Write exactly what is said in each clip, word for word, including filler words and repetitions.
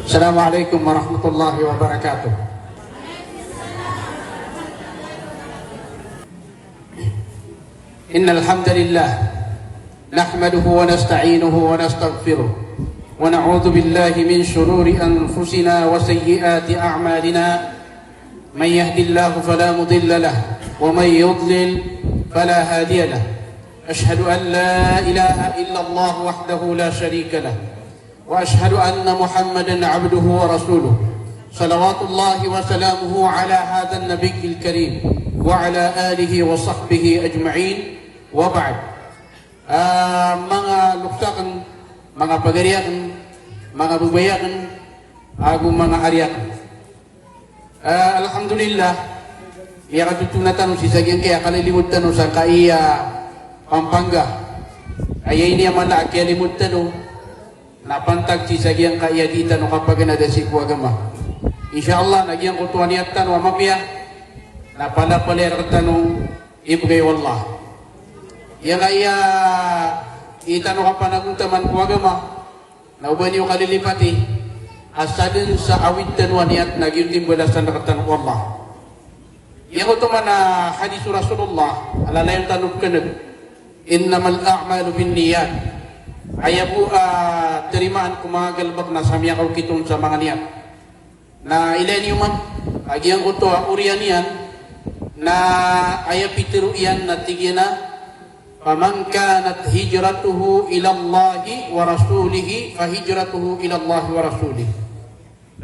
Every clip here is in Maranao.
السلام عليكم ورحمة الله وبركاته. إن الحمد لله نحمده ونستعينه ونستغفره ونعوذ بالله من شرور أنفسنا وسيئات أعمالنا. من يهد الله فلا مضل له ومن يضلل فلا هادي له. أشهد أن لا إله إلا الله وحده لا شريك له وأشهد أن محمدا عبده ورسوله. صلوات الله وسلامه على هذا النبي الكريم وعلى آله وصحبه أجمعين. وبعد. Ah, manga loks akn, manga pagari akn, manga babay akn, ago manga ari akn. Ah, alhamdulillah, aya katotona tano sii sa giyangkaya kalilimod tano sangkaya Pampanga. Aya ini a mala a kiyalimod tano na pantag sii sa giyangkaya dii tano kapaganada sii ko agama. Insha Allah, na giyangkoto a niyat tano a mapiya na palapalaya rktano imbgay o Allah. Giyangkaya i tano kapanagontaman ko agama, na oba niyo kalilipati a sadn sa awid tano a niyat na giyoto i mbalasan rktano o Allah. Giyangkoto man a hadis o Rasulullah a lalayon tano pkhan'g, "Innamal a'malu binniyat." Aya bo a tarimaan ko manga galbk na sa miyakaokit on sa manga niyat. Na ilaya niyo man a giyangkoto a oriyan iyan na aya pitharo iyan na tig iyan a, "Faman kanat hijratuhu ilallahi wa rasulihi, fa hijratuhu ilallahi wa rasulih."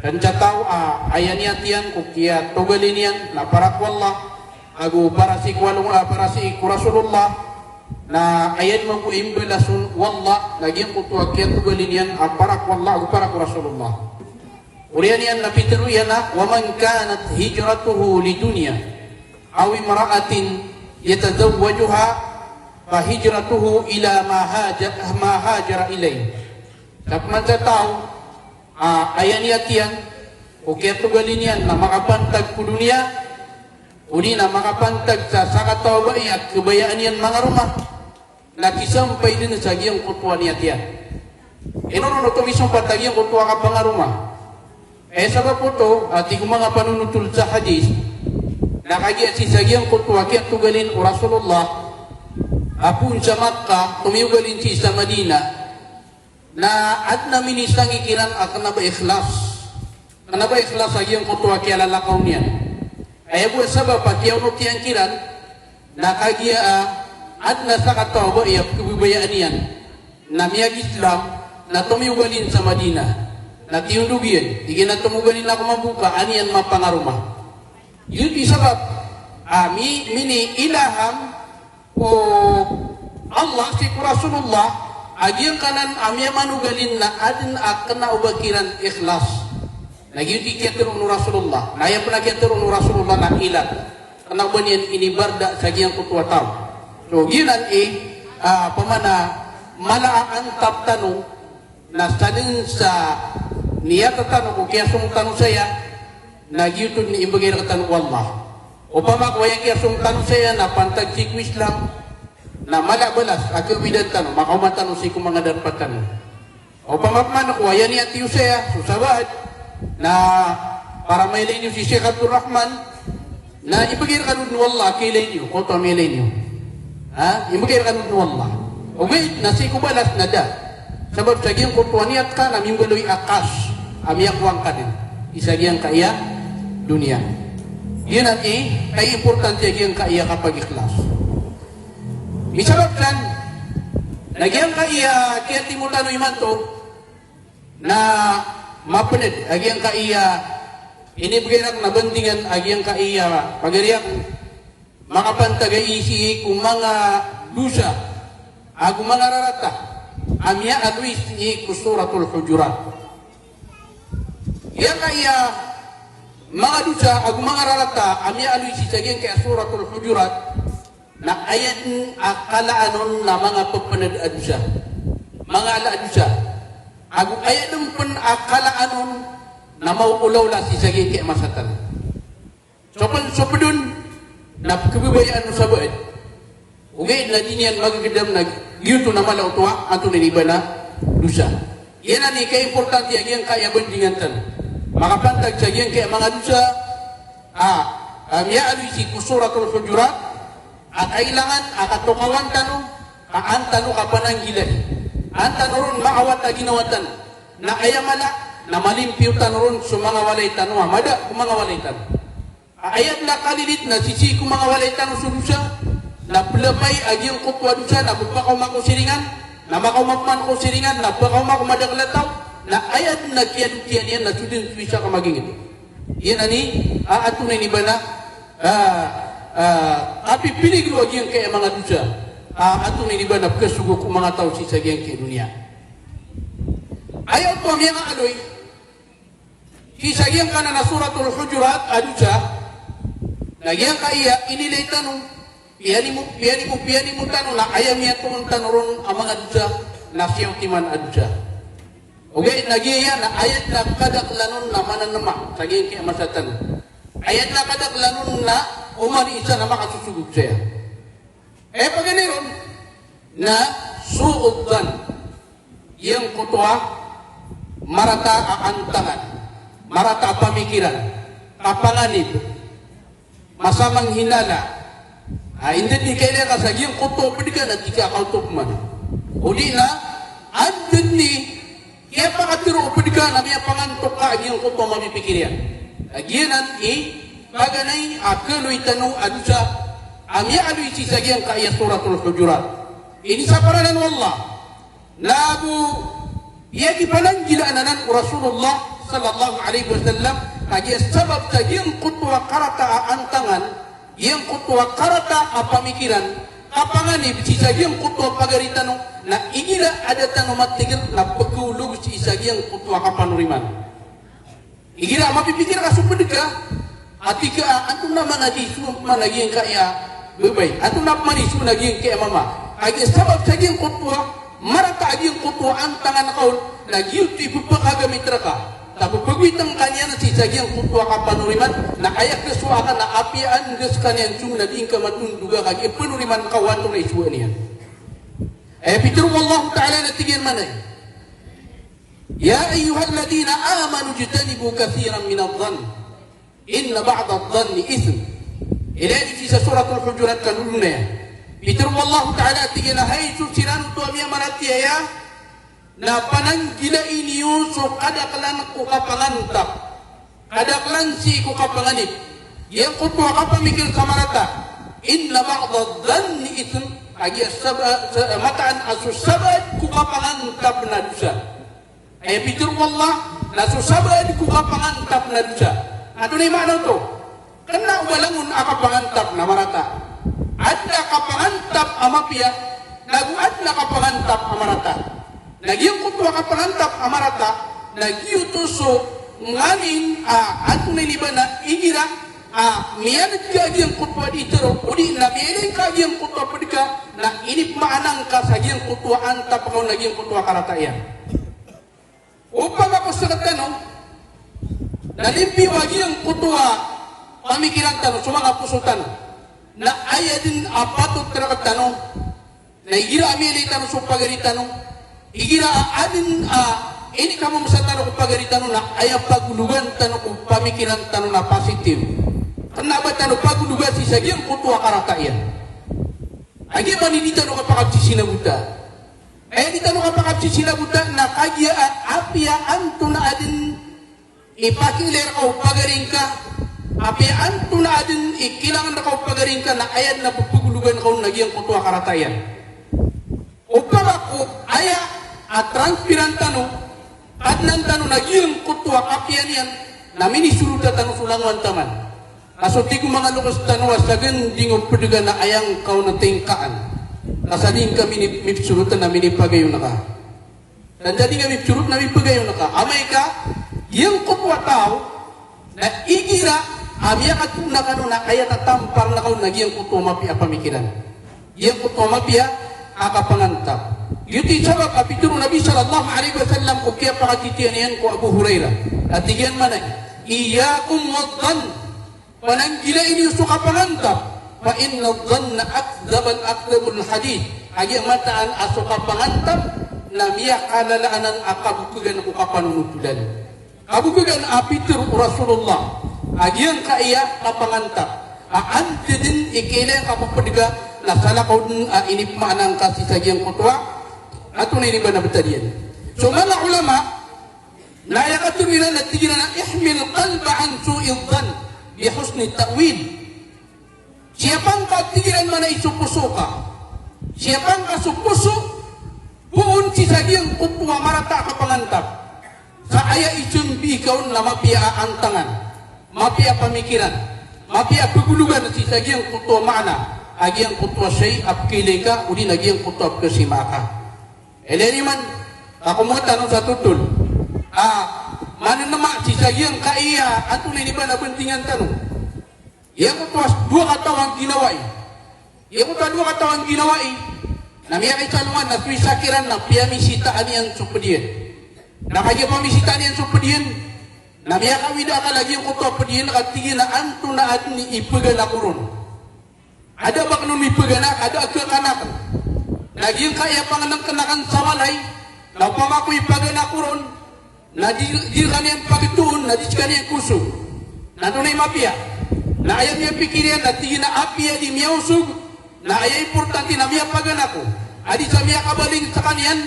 Dn sa taw a aya niyat iyan ko kiyatogalin iyan na para ko Allah ago para sii ko alongan, para sii ko Rasulullah, na aya dn mambo i mbalas on o Allah na giyangkoto a kiyatogalin iyan a para ko Allah ago para ko Rasulullah. Oriyan iyan na pitharo iyan a, "Wa man kanat hijratuhu lidunya aw imra'atin yatazawwajuha, fa hijratuhu ila ma haja-, ma hajara ilayh." Sa pman sa taw a aya niyat iyan ko kiyatogalin iyan na makapantag ko doniya, odi na makapantag sa sakataw a babay a khabayaan iyan mangaroma, na kisampay dn sa giyangkoto a niyat iyan. Ino ron oto misompat a giyangkoto a kapangaroma? Eh, sabap oto a tig o manga panonothol sa hadis na kagiya sii sa giyangkoto a kiyatogalin o Rasulullah a poon sa Makkah, tomiyogalin sii sa Madinah, na adn a minisanggi kiran a kna ba ikhlas. Kna ba ikhlas a giyangkoto a kiyalalakaw niyan. Aya bo a sabap a kiyaonot iyan kiran na kagiya a adn a sakataw a babay a pkhababayaan iyan na miyag-Islam, na tomiyogalin sa Madinah, na tiyondog iyan, tig iyan a tomogalin ako mambo ka an iyan mapangaroma. Giyoto i sabap a mi-, miniilham o Allah sii ko Rasulullah a giyangkanan a miyamanogalin na adn a kna o ba kiran ikhlas. Na giyoto i kiyatharo o Rasulullah. Na aya pn a kiyatharo o Rasulullah na ilat. Kna o ba niyan inibarda sa giyangkoto a taw. So, giyanan i, ah, pman a mala a antap tano na sadn sa niyat tano ko kiyasong tano saya, na giyoto dn i imbgay rktano o Allah. Opama ko aya kiyasong tano saya na pantag sii ko Islam, na mala a balas a khawidan tano, makaoma tano sii ko manga darpa tano. Opama pman ko aya niyat iyo saya so sabaad na para mailay niyo si Sheikh Abdul Rahman, na imbgay rkano dn o Allah a kailay niyo, koto a mailay niyo. Ha? Imbgay rkano dn o Allah. Ogaid na sii ko balas na da. Sabap sa giyangkoto a niyat ka na mimbaloy a kas a miyakowa ngka dn sii sa giyangkaya doniya. Giyanan i kay importante a giyangkaya kapag-ikhlas. Misabap san na giyangkaya kiyatimo tano imanto na mapnd a giyangkaya inibgay rakn a bandingan a giyangkaya pagari akn, makapantag a sii ko manga dosa ago manga rarata a miyaaloy sii ko Suratul Hujurat. Giyangkaya manga dosa ago manga rarata a miyaaloy sii sa giyangkaya Suratul Hujurat, na aya dn a kalaan on na manga pphanad a dosa, manga ala a dosa. Ago aya dn pn a kalaan on na maoolaola sii sa giyangkaya masa tano. So pn, so pd on na pkhababayaan o sabaad. Ogaid na di niyan magagdam na giyoto na mala oto a antonaa i ba na dosa. Giyanan i kaimportante a giyangkaya bandingan tano. Makapantag sa giyangkaya manga dosa a, a miyaaloy sii ko Suratul Hujurat, a kailangan a katokawan tano, a an tano kapananggilai. An tano ron maawat a ginawa tano. Na aya mala, na malimpiyo tano ron so manga walay tano, a mada ko manga walay tano. A aya dn a kalilit na sisii ko manga walay tano so dosa, na plapay a giyangkoto a dosa, na pphakaoma ko siringan, na makaoma pman ko siringan, na pphakaoma ko madakl a taw, na aya dn a kiyadotiya niyan na so dn so isa ka magingd. Giyanan i, a, antonaa ini ba na, a, a, kapipiligro a giyangkaya manga dosa, a, antonaa ini ba na pkhasogo ko manga taw sii sa giyangkaya doniya. Aya oto a miyangaaloy, sii sa giyangkanan a Suratul Hujurat a dosa, na giyangkaya inilay tano, piyanimo, piyanimo, piyanimo tano, na aya miyatoon tano ron a manga dosa, na siyaw timan a dosa. Ogaid na giyaya na aya dn a kadaklan on na mananma sa giyangkaya masa tano. Aya dn a kadaklan on na oman i isa na makasosogod saya. Aya paganay ron na su'udh dhann. Giyangkoto a marata a antangan, marata a pamikiran, kapanganib, masamang hinala. A, inda dn i kailay ka sa giyangkoto a pd ka na tig ka a kaoto pman. Odi na, adn i kiyapakatero o pd ka na miyapangantok ka a giyangkoto a mapipikir iyan. A giyanan i paganay a kaloy tano a dosa a miyaaloy sii sa giyangkaya Suratul Hujurat. Inisapar anan o Allah. Na ago, aya kipananggilaan anan o Rasulullah sallallahu alaihi wasallam, kagiya sabap sa giyangkoto a karata a antangan, giyangkoto a karata a pamikiran, kapanganib sii sa giyangkoto a pagari tano, na igira a da tano matigr na pkhaolog sii sa giyangkoto a kapanoriman. Igira a mapipikir ka so pd ka, a tig ka a, antonaa man a di so man a giyangkaya babay, antonaa man i so man a giyangkaya mama. Kagiya sabap sa giyangkoto a marata a giyangkoto a antangan ka on, na giyoto i pphakagamit rka. Na pphagowit ngka niyan sii sa giyangkoto a kapanoriman, na aya khasowa ka na apiya anda skaniyan so man a di ngka matondog a kagiya panoriman ka o antonaa i sowa niyan. Aya pitharo o Allahu Ta'ala na tig iyan manay. Ya ayyuhalladhina amanu ijtanibu kathiran minadh dhann, inna ba'dadh dhanni ithm. Ilaya sii sa Suratul Hujurat ka lolonaya. Pitharo o Allahu Ta'ala a tig iyan a hay so siran oto a miyamaratiyaya, na pananggilai niyo so kadaklan ko kapangantap, kadaklan sii ko kapanganib. Giyangkoto a kapamikir sa marata. Inna ba'dadh dhanni ithm. Kagiya saba-, sa-, mataan a so sabaad ko kapangantap na dosa. Aya pitharo o Allah, na so sabaad ko kapangantap na dosa. Antonaa i maana oto? Kna o ba langon a kapangantap na marata. Adn a kapangantap a mapiya, nago adn a kapangantap a marata. Na giyangkoto a kapangantap a marata, na giyoto so nganin a antonaa ini ba na igira a miyan'g ka a giyangkoto a di tero, odi na miyailay ka a giyangkoto a pd ka, na inipmaanang ka sa giyangkoto a antap ka on na giyangkoto a karata iyan. Opama ko sktano na limpiyo a giyangkoto a pamikiran tano so manga poso tano, na aya dn a patot rktano na igira a miyailay tano so pagari tano, igira a adn a inikamomsa tano ko pagari tano na aya pagologan tano ko pamikiran tano na positive. Kna ba tano pagologan sii sa giyangkoto a karata iyan. Agiya man i di tano kapakapsisinabota. Aya di tano kapakapsisinabota na kagiya a apiya antonaa dn i pakiilay rka o pagari ngka, apiya antonaa dn i kilangan rka o pagari ngka na aya dn a ppagologan ka on na giyangkoto a karata iyan. Opama ko aya a transparent tano, Kadnan tano na giyangkoto a kapiya niyan na minisorota tano so langowan taman. Ka so tig o manga loks tano a sa gnding o pd ka na aya ngka on a tingkaan. Ka sa di ngka mini-, mipsorota na minipagayon ka. Sa da di ngka mipsorota na mipagayon ka. Amay ka giyangkoto a taw na igira a miyakatona kano na aya tatampar na kaon na giyangkoto a mapiya a pamikiran. Giyangkoto a mapiya a kapangantap. Giyoto i sabap a pitharo o Nabi sallallahu alaihi wasallam ko kiyapakatitiyan iyan ko Abu Hurairah. A tig iyan manay, "Iyyakum wadh-dhann." Pananggilai niyo so kapangantap. "Fa inna adh-dhanna akdhabul, akdhabul hadith." Kagiya mataan a so kapangantap Na miyakalalaan a kabokhagan ko kapanonotolan. Kabokhagan a pitharo o Rasulullah a giyangkaya kapangantap a antaa dn i kailay ka pphadga na salakaw dn a inipmaana ngka sii sa giyangkoto a antonaa ini ba na btad iyan. So manga ulama na aya katharo iran na tig iran a ihmil qalbaka an su'i dhann bi husni ta'wil. Siyapa ngka, tig iran, mana i so poso ka. Siyapa ngka so poso poon sii sa giyangkoto a marata a kapangantap. Sa aya isambi ka on na mapiya a antangan, mapiya a pamikiran, mapiya a pagologan sii sa giyangkoto a maana a giyangkoto a shay a pkhailay ka, odi na giyangkoto a pkhasima ka. Ilay niyo man, ka komowa tano sa totol a mananama sii sa giyangkaya antonaa ini ba na bandingan tano. Giyangkoto a dowa katawan ginawai. Giyangkoto a dowa katawan ginawai na miyakaisa alongan na so isa kiran na piyamisitaan iyan so pd iyan. Na kagiya pamisitaan iyan so pd iyan na miyakawida akal a giyangkoto a pd iyan ka tig iyan a antonaa dn i pagana ko ron. A da a ba kn on mipagana, a da a khakanak. Na giyangkaya pangnngkn akn sa walay na opama ko ipagana ko ron na di, di rkaniyan pagtoon, na di skaniyan kosog. Na antonaa i mapiya? Na aya miyapikir iyan na tig iyan a apiya di miyaosog, na aya importante na miyapagana ko. A di sa miyakabaling skaniyan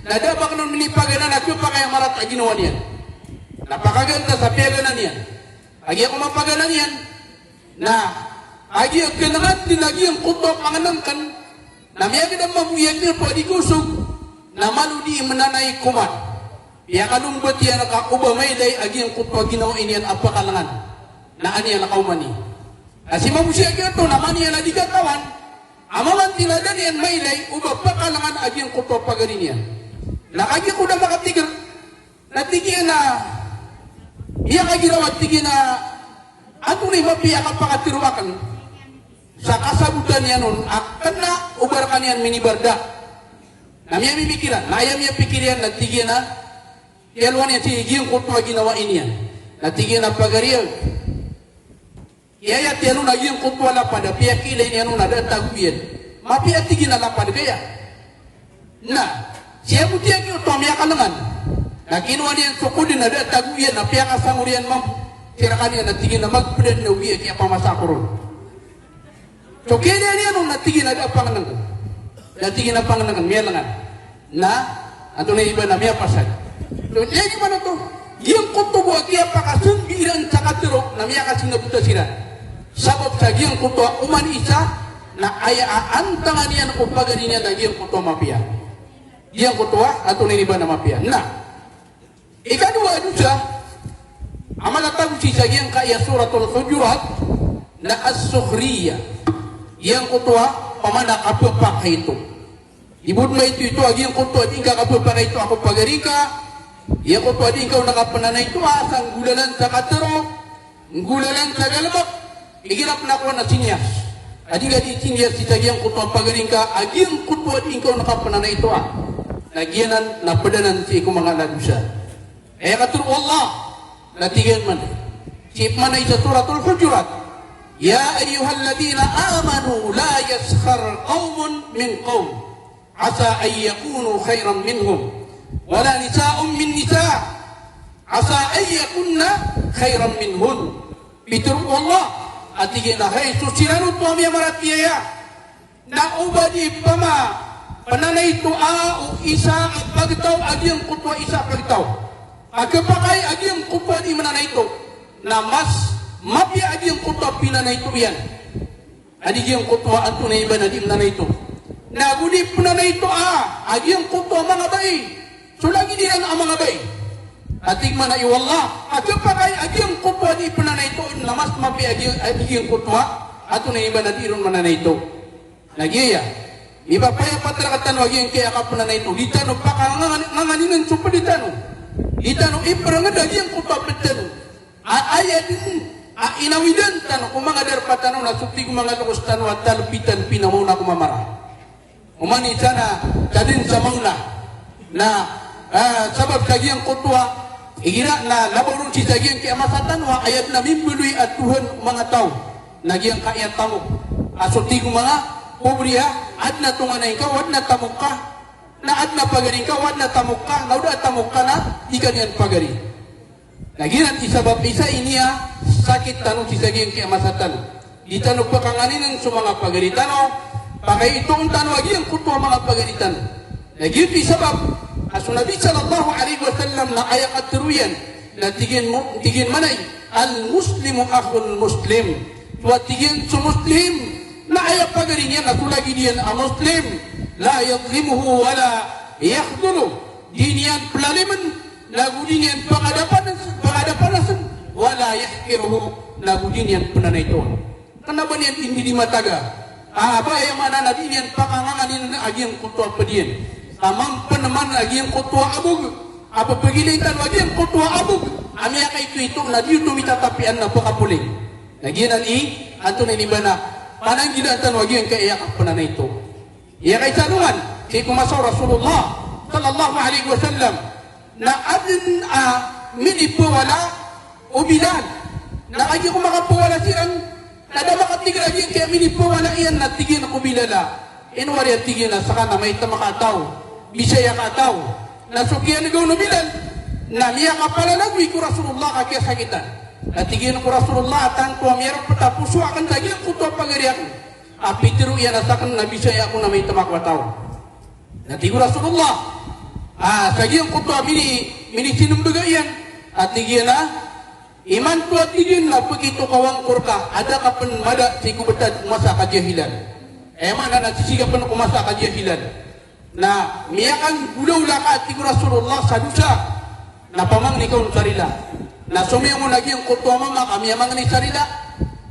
na da a ba kn on minipagana na khapakay a marata a ginawa niyan. Na pakaganta sa piyagana niyan. Kagiya ko mapagana niyan na kagiya knngati na giyangkoto a pangnngkn na miyagdam mambo iyan iyan ko a di kosog na malo di i mnanay koman. Piyakalombat iyan ka oba mailay a giyangkoto a ginawa niyan a pakalangan. Na an iyan a kaomani. Na si mambo siya giyoto na mani iyan a di katawan a mamanti na da niyan mailay oba pakalangan a giyangkoto a pagari niyan. Na kagiya ko da makatigr na tig iyan a miyakagiraw a tig iyan a antonaa i mapiya a kapakatharo akn sa kasabotan iyan on a kna o ba rkaniyan minibarda. Na miyamimikiran, na aya miyapikir iyan na tig iyan a tiyalowan iyan sii giyangkoto a ginawa niyan. Na tig iyan a pagari akn, aya tiyalowan a giyangkoto a lapad a piyakiilay niyan on na da a tago iyan. Mapiya, tig iyan, a lapad kaya. Na siyabot iyan giyoto a miyakalngan. Na kinowa niyan so kod na da a tago iyan na piyakasangor iyan mambo sii rkaniyan na tig iyan a magpda na ogaid a kiyapamasa ko ron. So kiilay niyan on na tig iyan a da a pangnngkn. Da a tig iyan a pangnngkn, miyalngan. Na antonaa i ba na miyapasad. So tig iyan a mana oto, giyangkoto bo a kiyapakasambi iran sa katharo na miyakasingabota siran. Sabap sa giyangkoto a oman isa na aya a antangan iyan ko pagari niyan na giyangkoto a mapiya. Giyangkoto a antonaa i ba na mapiya. Na ikadowa a dosa a mala tago sii sa giyangkaya Suratul Hujurat na as-sukhriyah. Giyangkoto a pamana kapphakaito. Di bo dn maito-ito a giyangkoto a di ngka kapphakaito a ko pagari ngka, giyangkoto a di ngka on kapnanaitoa sa nggolalan sa katharo, nggolalan sa galbk, igira pn a kowan a sinyas a di ngka di sinyas sii sa giyangkoto a pagari ngka a giyangkoto a di ngka on kapnanaitoa. Na giyanan na pd anan sii ko manga dosa. Aya katharo o Allah na tig iyan man sii pman a isa Suratul Hujurat, "Ya ayyuhalladhina amanu la yaskhar qawmun min qawm asa an yakunu khayran minhum, wala nisa'un min nisa' asa an yakunna khayran minhun." Pitharo o Allah a tig iyan a hay so siran oto a miyamaratiyaya, na oba di pama pnanaitoa o isa a pagtaw a giyangkoto a isa a pagtaw a khapakay a giyangkoto a di mnanaito, na mas mapiya a giyangkoto a pinanaito iyan a di giyangkoto a antonaa i ba na di mnanaito. Na go di pnanaitoa a giyangkoto a manga bai so lagid iran a manga bai. A tig man a i wallah a khapakay a giyangkoto a di pnanaito na mas mapiya a giya, a di giyangkoto a antonaa i ba na di ron mnanaito. Na giya, mipapayapatra tano a giyangkaya kapnanaito, di tano pakanganganingan so pd tano. Di tano iprngd a giyangkoto a pd tano. A aya dn a inawidan tano ko manga darpa tano na so tig o manga loks tano a talpi-talpi na maona ko mamara. Oman i isa na sa dn sa maona. Na, ah, sabap sa giyangkoto a igira na labaw ron sii sa giyangkaya masa tano a aya dn a mimbaloy a Tohan o manga taw na giyangkaya tamok. A so tig o manga pobri a adn a tonganay ngka o adn a tamok ka. Na adn a pagari ngka, o adn a tamok ka, na o da a tamok ka na di ka niyan pagari. Na giyanan i sabap isa ini a sakit tano sii sa giyangkaya masa tano. Di tano pkanganinen so manga pagari tano, pakaitoon tano a giyangkoto a manga pagari tano. Na giyoto i sabap a so Nabi sallallahu alaihi wasallam na aya katharo iyan, na tig iyan mo, tig iyan manay, "Al-Muslimu akhul Muslim." So a tig iyan so Muslim, na aya pagari niyan na so lagid iyan a Muslim, "La yadhlimuhu wa la yakhdhuluh." Di niyan plalimen, na go di niyan pangadapan, pangadapan, "Wa la yahqiruhu," na go di niyan pnanaitoon. Kna ba niyan indi di mataga. A, ba aya maana na di niyan pakanganganin a giyangkoto a pd iyan. Taman pn man a giyangkoto a abog. A pphagilay tano a giyangkoto a abog a miyakaitoito na di oto mitatapian na pkapoling. Na giyanan i antonaa ini ba na pananggilaan tano a giyangkaya kapnanaito. Aya kaisa alongan, sii ko masa o Rasulullah sallallahu alaihi wasallam, na adn a minipawala o Bilal. Na kagiya ko makapawala siran, na da makatigr a giyangkaya minipawala iyan, na tig iyan ko Bilal a, ino wari a tig iyan a ska na maito maka a taw, bisaya ka a taw. Na so kiyan'gaw o Bilal na miyakapalalagoy ko Rasulullah ka kiyasakitan. Na tig iyan ko Rasulullah a tanto a miyarpt a poso akn sa giyangkoto a pagari akn. A pitharo iyan a sakn na bisaya ako na maito maka a taw. Na tig o Rasulullah, a, sa giyangkoto a mini, minisinmbga iyan, a tig iyan a, imanto a tig iyan na pkitokawan ko rka a da ka pn mada sii ko btad ko masa a kajahilan. Aya maana na sii sa giyangkoto a masa a kajahilan. Na miyakanggolawla ka, tig o Rasulullah, sa dosa. Na pamangni ka on sa rila. Na somiyong on a giyangkoto a mama ka miyamangni sa rila.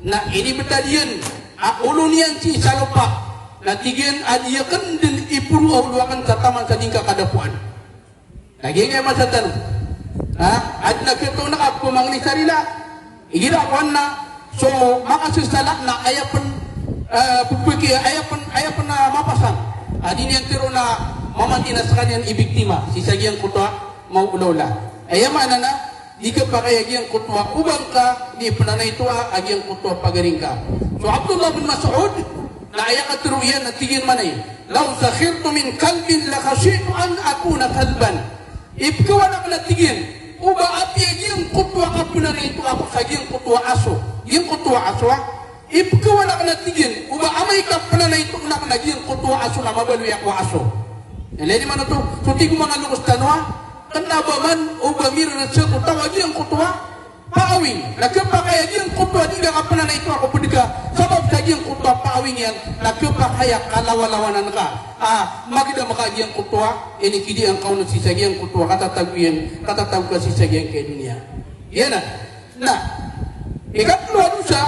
Na inibtad iyan a olo niyan sii sa lopa. Na tig iyan a di akn dn iporo a olo akn sa taman sa di ngka kadapoan. Na giyangkaya masa tano. Ha? Adn a khatoon ka a pmangni sa rila. Igira ko adn a so makasasala na aya pn, eh, pphaki, aya pn, aya pn a mapasang a di niyan tharoon a mamati na skaniyan i biktima sii sa giyangkoto a maolawla. Aya maana na di khapakay a giyangkoto a oba ngka di pnanaitoa a giyangkoto a pagari ngka. So Abdullah bin Mas'ud na aya katharo iyan na tig iyan manay, "Law sakhirtu min kalbin lakhashi'tu an akuna kalban." Ipkhawala akn a tig iyan, oba apiya giyangkoto a kapnanaitoa ko sa giyangkoto a aso. Giyangkoto a aso a, ipkhawala akn a tig iyan, oba amay ka pnanaitoon akn a giyangkoto a aso na mabaloy ako a aso. Ilay niyo man oto, so tig o manga loks tano a, kna ba man oba mirn sa ko taw a giyangkoto a paawing, na khapakay a giyangkoto a di ngka kapnanaitoa ko pd ka, sabap sa giyangkoto a paawing iyan, na khapakay a kalawalawanan ka. A, magdam ka a giyangkoto a inikidi angka on sii sa giyangkoto a katatago iyan, katatago ka sii sa giyangkai a doniya. Iyan a. Na ikatlo a dosa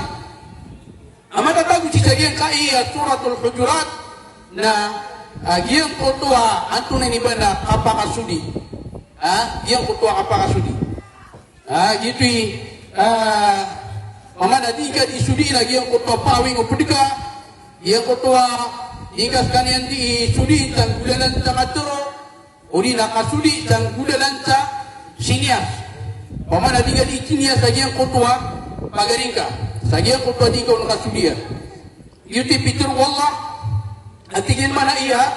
a matatago sii sa giyangkai a Suratul Hujurat na, a, giyangkoto a antonaa ini ba na kapakasodi. A, giyangkoto a kapakasodi. A, giyoto i, a, opama na di ngka di sodiin a giyangkoto a paawing o pd ka, giyangkoto a di ngka skaniyan di sodiin sa nggolalan sa katharo, odi na kasodi sa nggolalan sa siniyas. Opama na di ngka di siniyas a giyangkoto a pagari ngka, sa giyangkoto a di ngka on kasodian. Giyoto i pitharo o Allah a tig iyan manay a,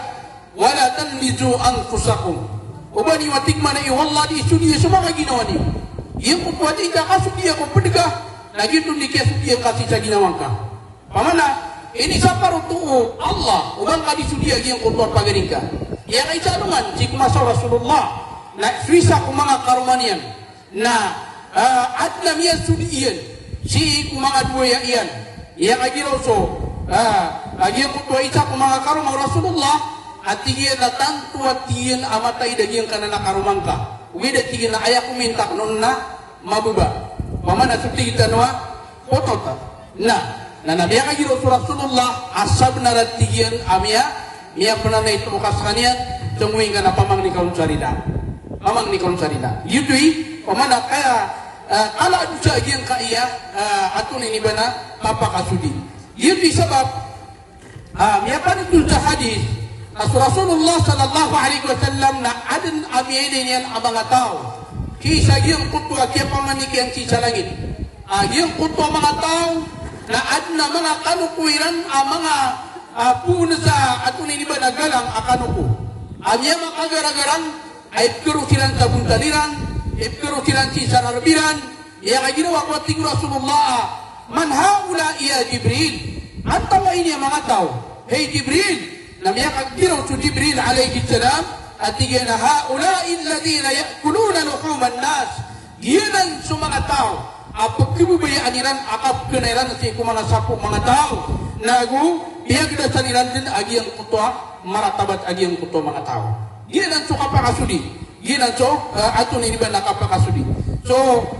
"Wala talmizu anfusakum." Oba niyo a tig manay o Allah di sodiya so manga ginawa niyo. Giyangkoto a di ngka kasodiya ko pd ka, na giyoto i di kiyasodiya ngka sii sa ginawa ngka. Opama na inisapar oto o Allah, oba ngka di sodiya giyangkoto a pagari ngka. Aya kaisa alongan, sii ko masa o Rasulullah, na so isa ko manga karoma niyan na, a, adn a miyasodi iyan sii ko manga dowa iyan. Aya kagiya so, a, a giyangkoto a isa ko manga karoma o Rasulullah a tig iyan a tanto a tig iyan a mataid a giyangkanan a karoma ngka. Ogaid a tig iyan a aya ko minta ko on na mababa. Opama na so tig tano a potot. Na, na, na miyakagiya so Rasulullah a sabnar a tig iyan a miya, miyapnanaito ka skaniyan, so ngowi ngka na pamangni ka on sa rila. Pamangni ka on sa rila. Giyoto i, opama na kaya, a, kala a dosa a giyangkaya, a, antonaa ini ba na kapakasodi. Giyoto i sabap a, miyapanotol sa hadith a so Rasulullah sallallahu alaihi wasallam na adn a miyailay niyan a manga taw sii sa giyangkoto a kiyapamanik iyan sii sa langit. A, giyangkoto a manga taw na adn a manga kanoko iran a manga, a, poon sa antonaa ini ba na galang a kanoko. A miyamakaragaran a ipkero siran sa bontal iran, ipkero siran sii sa rarb iran, miyakagiraw a ko a tig o Rasulullah a, "Man haula ya Jibril?" Antaa ini a manga taw, hay Jibril? Na miyakagiraw so Jibril alayhis salam a tig iyan a, "Haula'i alladhina ya'kuluna luhuman nas." Giyanan so manga taw a pkhababayaan iran a kapkhanan iran sii ko manga sapo o manga taw, nago piyagdasan iran dn a giyangkoto a maratabat a giyangkoto a manga taw. Giyanan so kapakasodi. Giyanan so, eh, antonaa ini ba na kapakasodi. So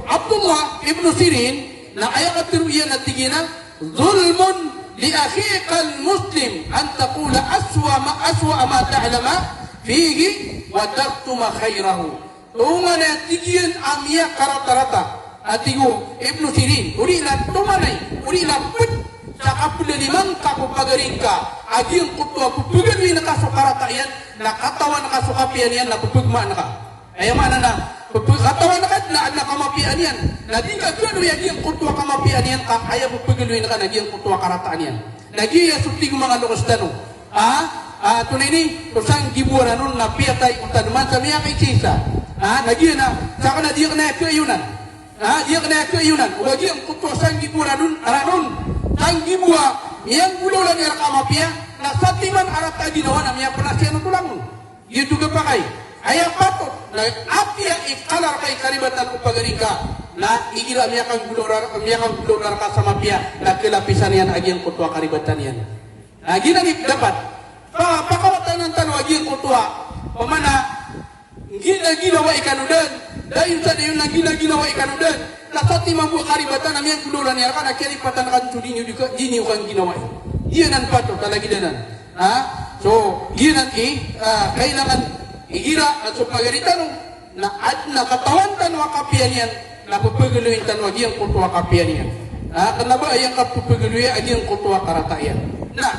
Abdullah ibn Sirin na aya katharo iyan a tig iyan a, "Zulmun li akhikal muslim an taqula aswa ma, aswa ma ta'lama fihi wa taktuma khairahu." Tonganay a tig iyan a miyakaratarata a tig o Ibn Sirin, odi na tonganay, odi na pd sa kaplaliman ka ko pagari ngka a giyangkoto a pphagaloyin ka so karata iyan, na katawan ka so kapiya niyan na pphagmaan ka. Aya maana na, pphag-, katawan ka na adn a kamapiya niyan, na di ngka galoya giyangkoto a kamapiya niyan ka aya pphagaloyin ka na giyangkoto a karata niyan. Na giya so tig o manga loks tano. A, a, antonaa ini, so sanggibo a ran on na piyatay o tadman sa miyakaisaisa. A, na giya na, sakn na di akn aya khayonan. A, di akn aya khayonan. O ba giyangkoto a sanggibo a ran on, a ran on. Sanggibo a miyanggolawla niyan rka a mapiya, na satiman a rata a ginawa na miyapnasiyan oto langon. Giyoto khapakay. Aya patot na apiya i kala rka i karibatan o pagari ngka, na igira miyakanggolawla, miyakanggolawla rka sa mapiya, na khlapisan iyan a giyangkoto a karibatan iyan. Na giyanan i dapat pa, pakawatanan tano a giyangkoto a, pamana, ngginaginawa i kanodan, dayon sa dayon na ngginaginawa i kanodan, na satiman bo a karibatan a miyanggolawla niyan rka na kiyaripatan ka dn so di niyo di ka, di niyo kangginawai. Giyanan patot a lagid anan. Ha? So giyanan i, ah, kailangan igira a so pagari tano na adn a katawan tano a kapiya niyan, na pphagaloyin tano a giyangkoto a kapiya niyan. Ha? Kna ba aya ngka pphagaloya a giyangkoto a karata iyan. Na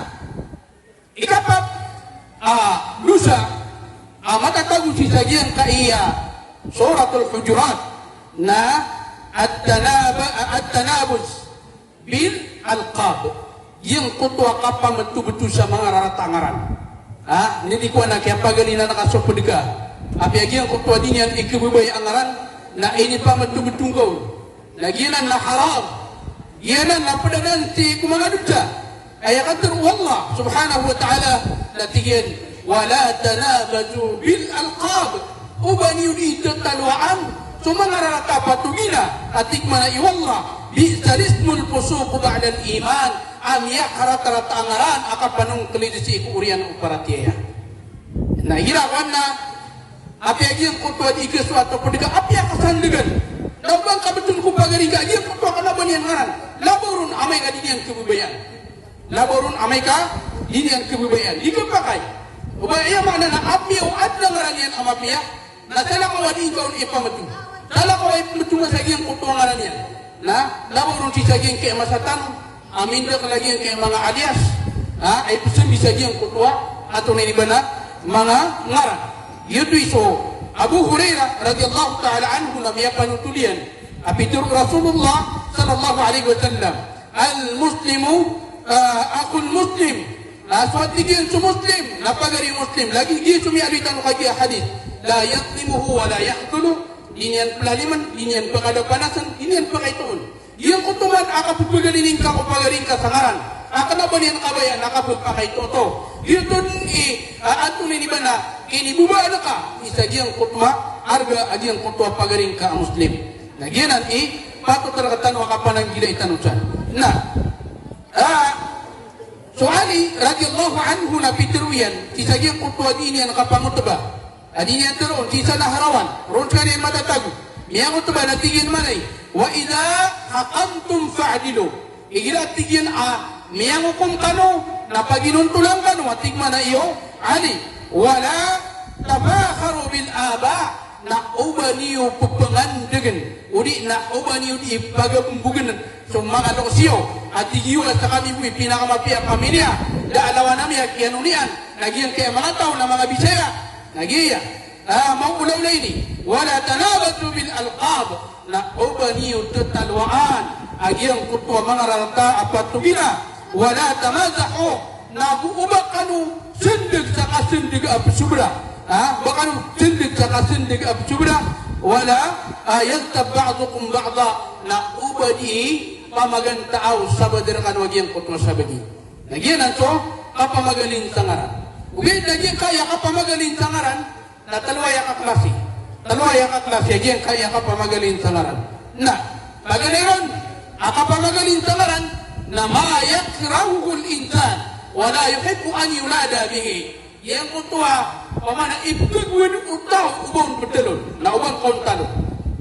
ikapat a dosa a matatago sii sa giyangkaya Suratul Hujurat na at-tanaba-, at-tanabuz bil alqab. Giyangkoto a kapamtobto sa manga rarata a ngaran. Ha? Ini di ko anan kiyapagalinan ka so pd ka. Apiya giyangkoto a di niyan ikhababaya a ngaran na inipamtobto ngka on. Na giyanan na haram. Giyanan na pd anan sii ko manga dosa. Aya katharo o Allah subhanahu wa ta'ala na tig iyan, "Wala tanabazu bil alqab." O ba niyo di thatalowaan so manga rarata a patogina, a tig mambo o Allah, "Bi'sa lismul fusuqu ba'dal iman." A miyakaratarata a ngaran a kapanongkl sii ko oriyan o paratiyaya. Na igira ko anan, apiya giyangkoto a di ka so ato pd ka, apiya ka sandagan. Na ba ngka bthoon ko pagari ngka a giyangkoto a kna ba niyan ngaran. Labaw ron amay ka di niyan khababayaan. Labaw ron amay ka di niyan khababayaan. Di khapakay. O ba aya maana na apiya o adn a ngaran iyan a mapiya, na salakaw a di ngka on ipamtho. Salakaw a ipmtho ngka sa giyangkoto a ngaran iyan. Na labaw ron sii sa giyangkaya masa tano a mindakl a giyangkaya manga alias, ha, a ipsambi sa giyangkoto a, antonaa ini ba na, manga ngaran. Giyoto i so Abu Hurairah radhiyallahu ta'ala anhu na miyapanotol iyan a pitharo o Rasulullah sallallahu alaihi wasallam, "Al-Muslimu, ah, akhul Muslim." Na so a tig iyan so Muslim na pagari o Muslim, lagid giya so miyaaloy tano kagiya hadith, "La yadhlimuhu wa la yakhdhuluh." Di niyan plaliman, di niyan pkadapanasan, di niyan pakaitoon. Giyangkoto man a kapphagaloyin ka ko pagari ngka sa ngaran a kna ba niyan kabaya na kapphakaito oto. Giyoto dn i, ah, antonaa ini ba na, inibabaan ka sii sa giyangkoto a arga a giyangkoto a pagari ngka a Muslim. Na giyanan i patot rktano a kapananggilai tano san. Na, ah, so Ali radhiyallahu anhu na pitharo iyan sii sa giyangkoto a di niyan kapangotba. A di niyan tharoon sii sa naharawan, ron skaniyan matatago. Miyangotba na tig iyan mambo, "Wa idha hakamtum fa'dilu." Igira tig iyan a miyangokom kano, na paginontolan kano, a tig mambo o Ali, "Wa la tafakharu bil aba." Na o ba niyo pphangandgn, odi na o ba niyo di pagambogn so manga loks iyo, a tig iyo a skami bo i pinakamapiya a pamilya, da a lawan ami a kiyanonian, na giyangkaya manga taw na manga Bisaya, na giya, ah, maolaola ini, "Wa la tanabazu bil alqab." Na o ba niyo thatalowaan a giyangkoto a manga rarata a patogina, "Wa la tamazahu." Na go o ba kano sndg sa kasndg a psobra. Ha? Ba kano sindeg sa kasindeg a psobra, wala, ah, yaghtab ba'dukum ba'da, na oba di pamagantaaw sabaad rkano a giyangkoto a sabagi. Na giyanan so kapamagalin sa ngaran. Ogaid na giyangkaya kapamagalin sa ngaran, na tlo aya kaklasi. Tlo aya kaklasi a giyangkaya kapamagalin sa ngaran. Na paganay ron a kapamagalin sa ngaran, na ma yakrahuhul insan, wala yuhibbu an yunada bihi. Giyangkoto a, pamana, ipkhagowad o taw o ba on ptharoon, na o ba ngka on tharoon.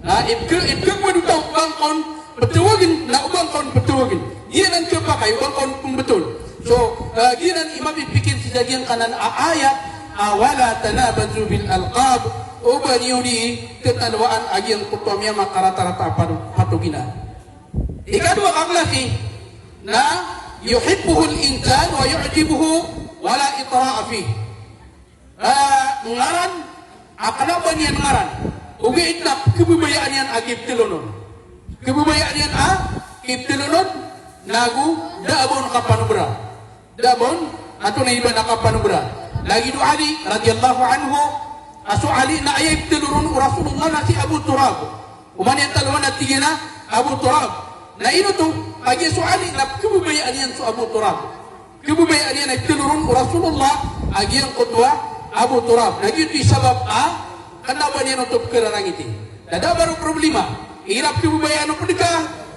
Na ipkha-, ipkhagowad o taw o ba ngka on pthawagn, na o ba ngka on pthawagn. Giyanan khapakay o ba ngka on pmbthoon. So, ah, giyanan i mapipikir sii sa giyangkanan a ayat, ah, wala tanabazu bil alqab, o ba niyo di kthalowaan a giyangkoto a miyamakaratarataa a pato-, patoginan. Ikadowa a kaklasi na yuhibbuhul insan wa yu'jibuhu wala itra'a fih. Ah, ngaran a kna o ba niyan ngaran, ogaid na khababayaan iyan a kipthaloon on. Khababayaan iyan a kipthaloon on, nago da a ba on kapanobra. Da a ba on, antonaa i ba na kapanobra. Lagid o Ali radhiyallahu anhu, a so Ali na aya iptharo ron o Rasulullah na si Abu Turab. Oman iyan tharoon a tig iyan a Abu Turab. Na ino oto, kagiya so Ali na khababayaan iyan so Abu Turab. Khababayaan iyan a iptharo ron o Rasulullah a giyangkoto a Abu Turab. Na giyoto i sabap a kna o ba niyan oto pkhararangiti. Na da a ba ro problema. Igira pkhababayaan o pd ka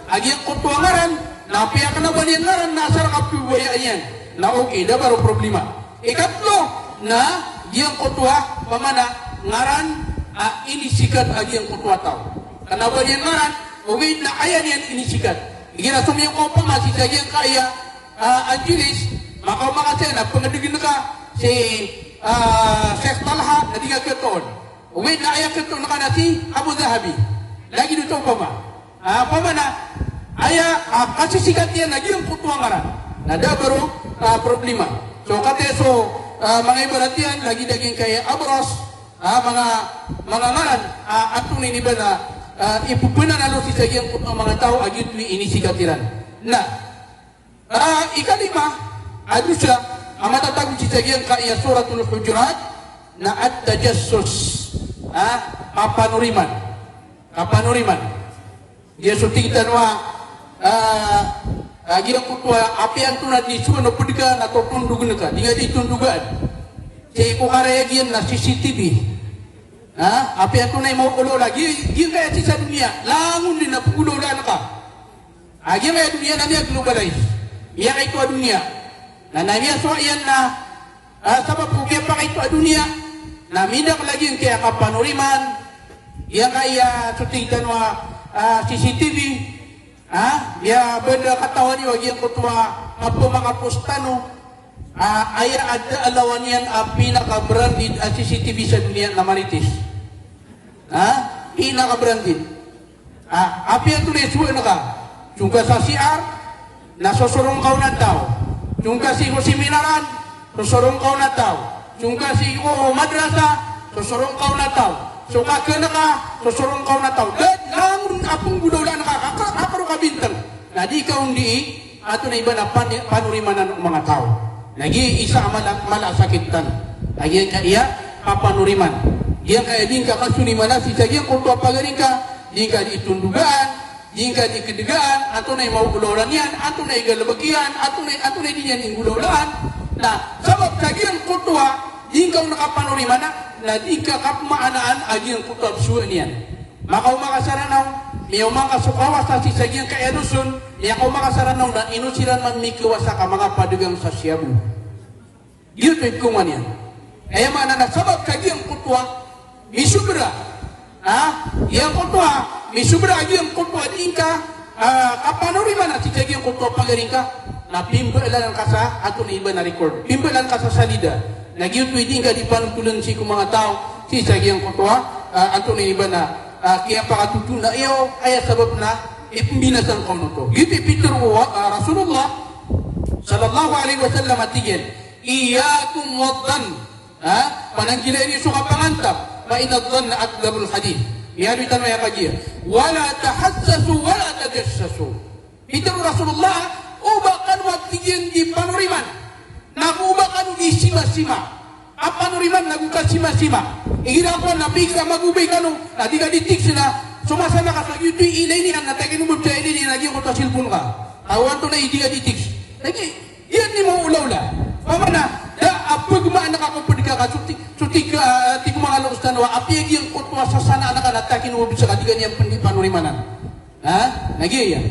a giyangkoto a ngaran, na apiya kna o ba niyan ngaran na asar ka pkhababayaan iyan, na okay, da a ba ro problema. Ikatlo na giyangkoto a, pamana, ngaran a inisikat a giyangkoto a taw. Kna o ba niyan ngaran, ogaid na aya niyan inisikat. Igira somiyong ka opama sii sa giyangkaya, ah, Angeles, makaoma ka saya na pngdgn ka si, ah, Sheikh Talha, na di ka khatoon. Ogaid na aya khatoon ka na si Abu Dhahabi. Lagid oto opama. Ah, pamana, aya, ah, kasisikat iyan a giyangkoto a ngaran, na da a ba ro, ah, problema. So, kataya so, ah, manga ibarat iyan, lagid a giyangkaya Abras, ah, manga, manga ngaran, ah, antonaa i ba na, ah, ipphanaanalo sii sa giyangkoto a manga taw a giyoto i inisikat iran. Na, ah, ikalima a dosa a matatago sii sa giyangkaya Suratul Hujurat na at-tajassus. Ah, kapanoriman. Kapanoriman. Giya so tig tano a, ah, ah, giyangkoto a apiya antonaa di so ano pd ka na totondogn ka. Di nga di tondogaan. Sii ko karayag iyan na C C T V. Ha? Apiya antonaa i maolawla. Gi-, giyangkaya sii sa doniya. Langon di na pngolawlaan ka. A giyangkaya doniya na miya-globalize. Miyakaito a doniya. Na, na miyasowa iyan na, ah, sabap ko kiyapakaito a doniya, na minda ka lagid giyangkaya kapanoriman, giyangkaya so tig tano a, ah, C C T V, ah, miyabanda katawan iyo a giyangkoto a pmakapost tano, ah, aya a da a lawan iyan a pinaka-branded a C C T V sa doniya na Marites. Ha? Pinaka-branded. Ah, apiya antonaa i sowa ngka. Song ka sa C R, na sosorong ka on a taw. Song ka sii ko seminaran, sosorong ka on a taw. Song ka sii ko madrasa, sosorong ka on a taw. So kakn ka, sosorong ka on a taw. Da langon a pnggolawlaan ka, ka, ka, ka roo kabintang. Na di ka on di antonaa i ba na pan-, panorimanan o manga taw. Na giya isa a mala, mala a sakit tano. Na giyangkaya kapanoriman. Giyangkaya di ngka kasoniman a sii sa giyangkoto a pagari ngka, di ngka di tondogaan, di ngka di kdgaan, antonaa i maolawla niyan, antonaa i galbk iyan, antonaa i, antonaa i di niyan inggolawlaan. Na sabap sa giyangkoto a di ngka on kapanoriman, na di ngka kapmaanaan a giyangkoto a psowa niyan. Makaoma ka sa Ranaw, miyaoma ngka so kawasa sii sa giyangkaya Luzon, miyakaoma ka sa Ranaw na ino siran man mikawasa ka manga padagang sa shabu. Giyoto i pkhaoma niyan. Aya maana na sabap sa giyangkoto a misobra. Ha? Giyangkoto a misobra a giyangkoto a di ngka, ah, kapanoriman a sii sa giyangkoto a pagari ngka. Na pimbalan ka sa antonaa i ba na record. Pimbalan ka sa salida. Na giyoto i di ngka di panotoln sii ko manga taw sii sa giyangkoto a, ah, antonaa i ba na, ah, kiyapakatotona iyo, aya sabap na ipmbinasa ngka on oto. Giyoto i pitharo o, ah, Rasulullah sallallahu alaihi wasallam a tig iyan, "Iyyakum wadh-dhann." Ha? Pananggilai niyo so kapangantap. "Fa inna dhanna akdhabul hadith." Miyaaloy tano aya kagiya. "Wala tahassasu wala tajassasu." Pitharo o Rasulullah, oba kano a tig iyan di panoriman, nago oba kano di simasima. a panoriman nago kasimasima. Igira ko na pigira magobay kano, na di ka di text na, so masa na ka sa giyoto i ilay niyan, na takin o bebsa ilay niyan, na giyoto a cellphone ka. Awan to na i di ka di text. Lagi, iyan ni maolaola. Pamana, da a pegmaan ka ko ped ka ka, so ti-, so ti-, ah, tig o manga loks tano a, apiya giyangkoto a sasanaan ka na takin o bebsa ka, di ka niyan pen di panorimanan. Ha? Lagi iyan.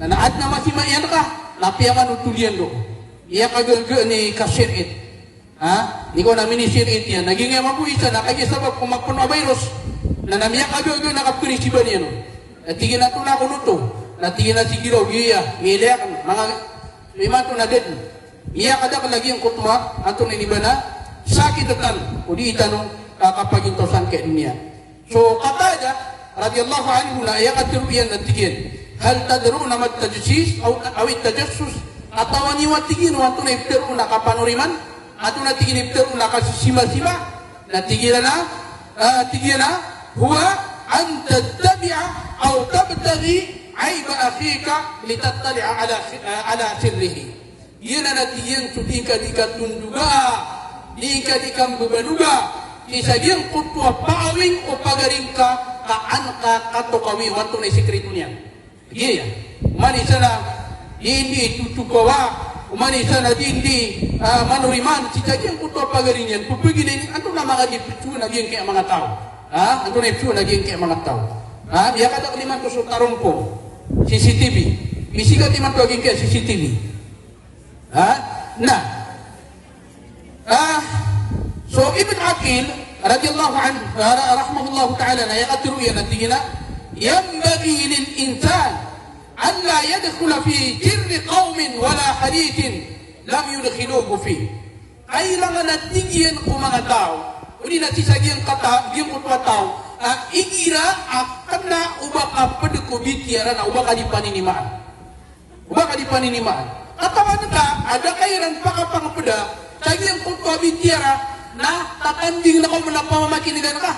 Na, na adn a masima iyan ka, na apiya man o toliyan do. Iya ka gaga ni ka share it. Ha? Di ko na mini-share it iyan. Na giya mambo isa na kagiya sabap ko mapeno a virus. Na, na miyakagaga na kapkeri si bani ano. Na tig iyan a to na ko noto. Na tig iyan a sige raw, giya, miilay akn. Manga, imanto na ded. Miyakadakel a giyangkoto a, antonaa ini ba na, sakit tano. O di tano, ah, kapagintaw sangkai a doniya. So, Qatadah radiyallahu anhu na aya katharo iyan na tig iyan, "Hal tadruna mat tajassus aw, aw tajassus?" Katawan iyo a tig iyan o antonaa i ptharoon a kapanoriman, antonaa tig iyan i ptharoon a kasimasima? Na tig iyan a, ah, tig iyan a, "Huwa an tattabi'a aw tabtaghi ayba akhika litattali'a ala, ala sirrihi." Giyanan a tig iyan so di ngka di katondoga, di ngka di kambabaloga sii sa giyangkoto a paawing o pagari ngka ka an ka katokawi o antonaa i sekreto niyan. Giya. Oman i isa na di ndi totokawa, oman i isa na di ndi, ah, manoriman sii sa giyangkoto a pagari niyan. Pepegina ini, antonaa manga di pesowan a giyangkai a manga taw. Ha? Antonaa i pesowan a giyangkai a manga taw. Ha? Miyakadakel imanto so tarompo. C C T V. Misigat imanto a giyangkai a C C T V. Ha? Na, ah, so Ibn Aqil radiyallahu anhu, ah, ra-, rahimahullahu ta'ala, na aya katharo iyan na tig iyan a, "Yanbaghi lil insan an la yadkhula fi sirri qawmin wala hadithin lam yudkhiluhu fih." Kailangan a tig iyan ko manga taw, odi na sii sa giyangkata-, giyangkoto a taw, ah, igira a kena o ba ka ped ko bitiyara na o ba ka di paninimaan. O ba ka di paninimaan. Katawan ka a da ka iran pakapangpeda sa giyangkoto a bitiyara na tatanding na ko mena pamamakinegan ka.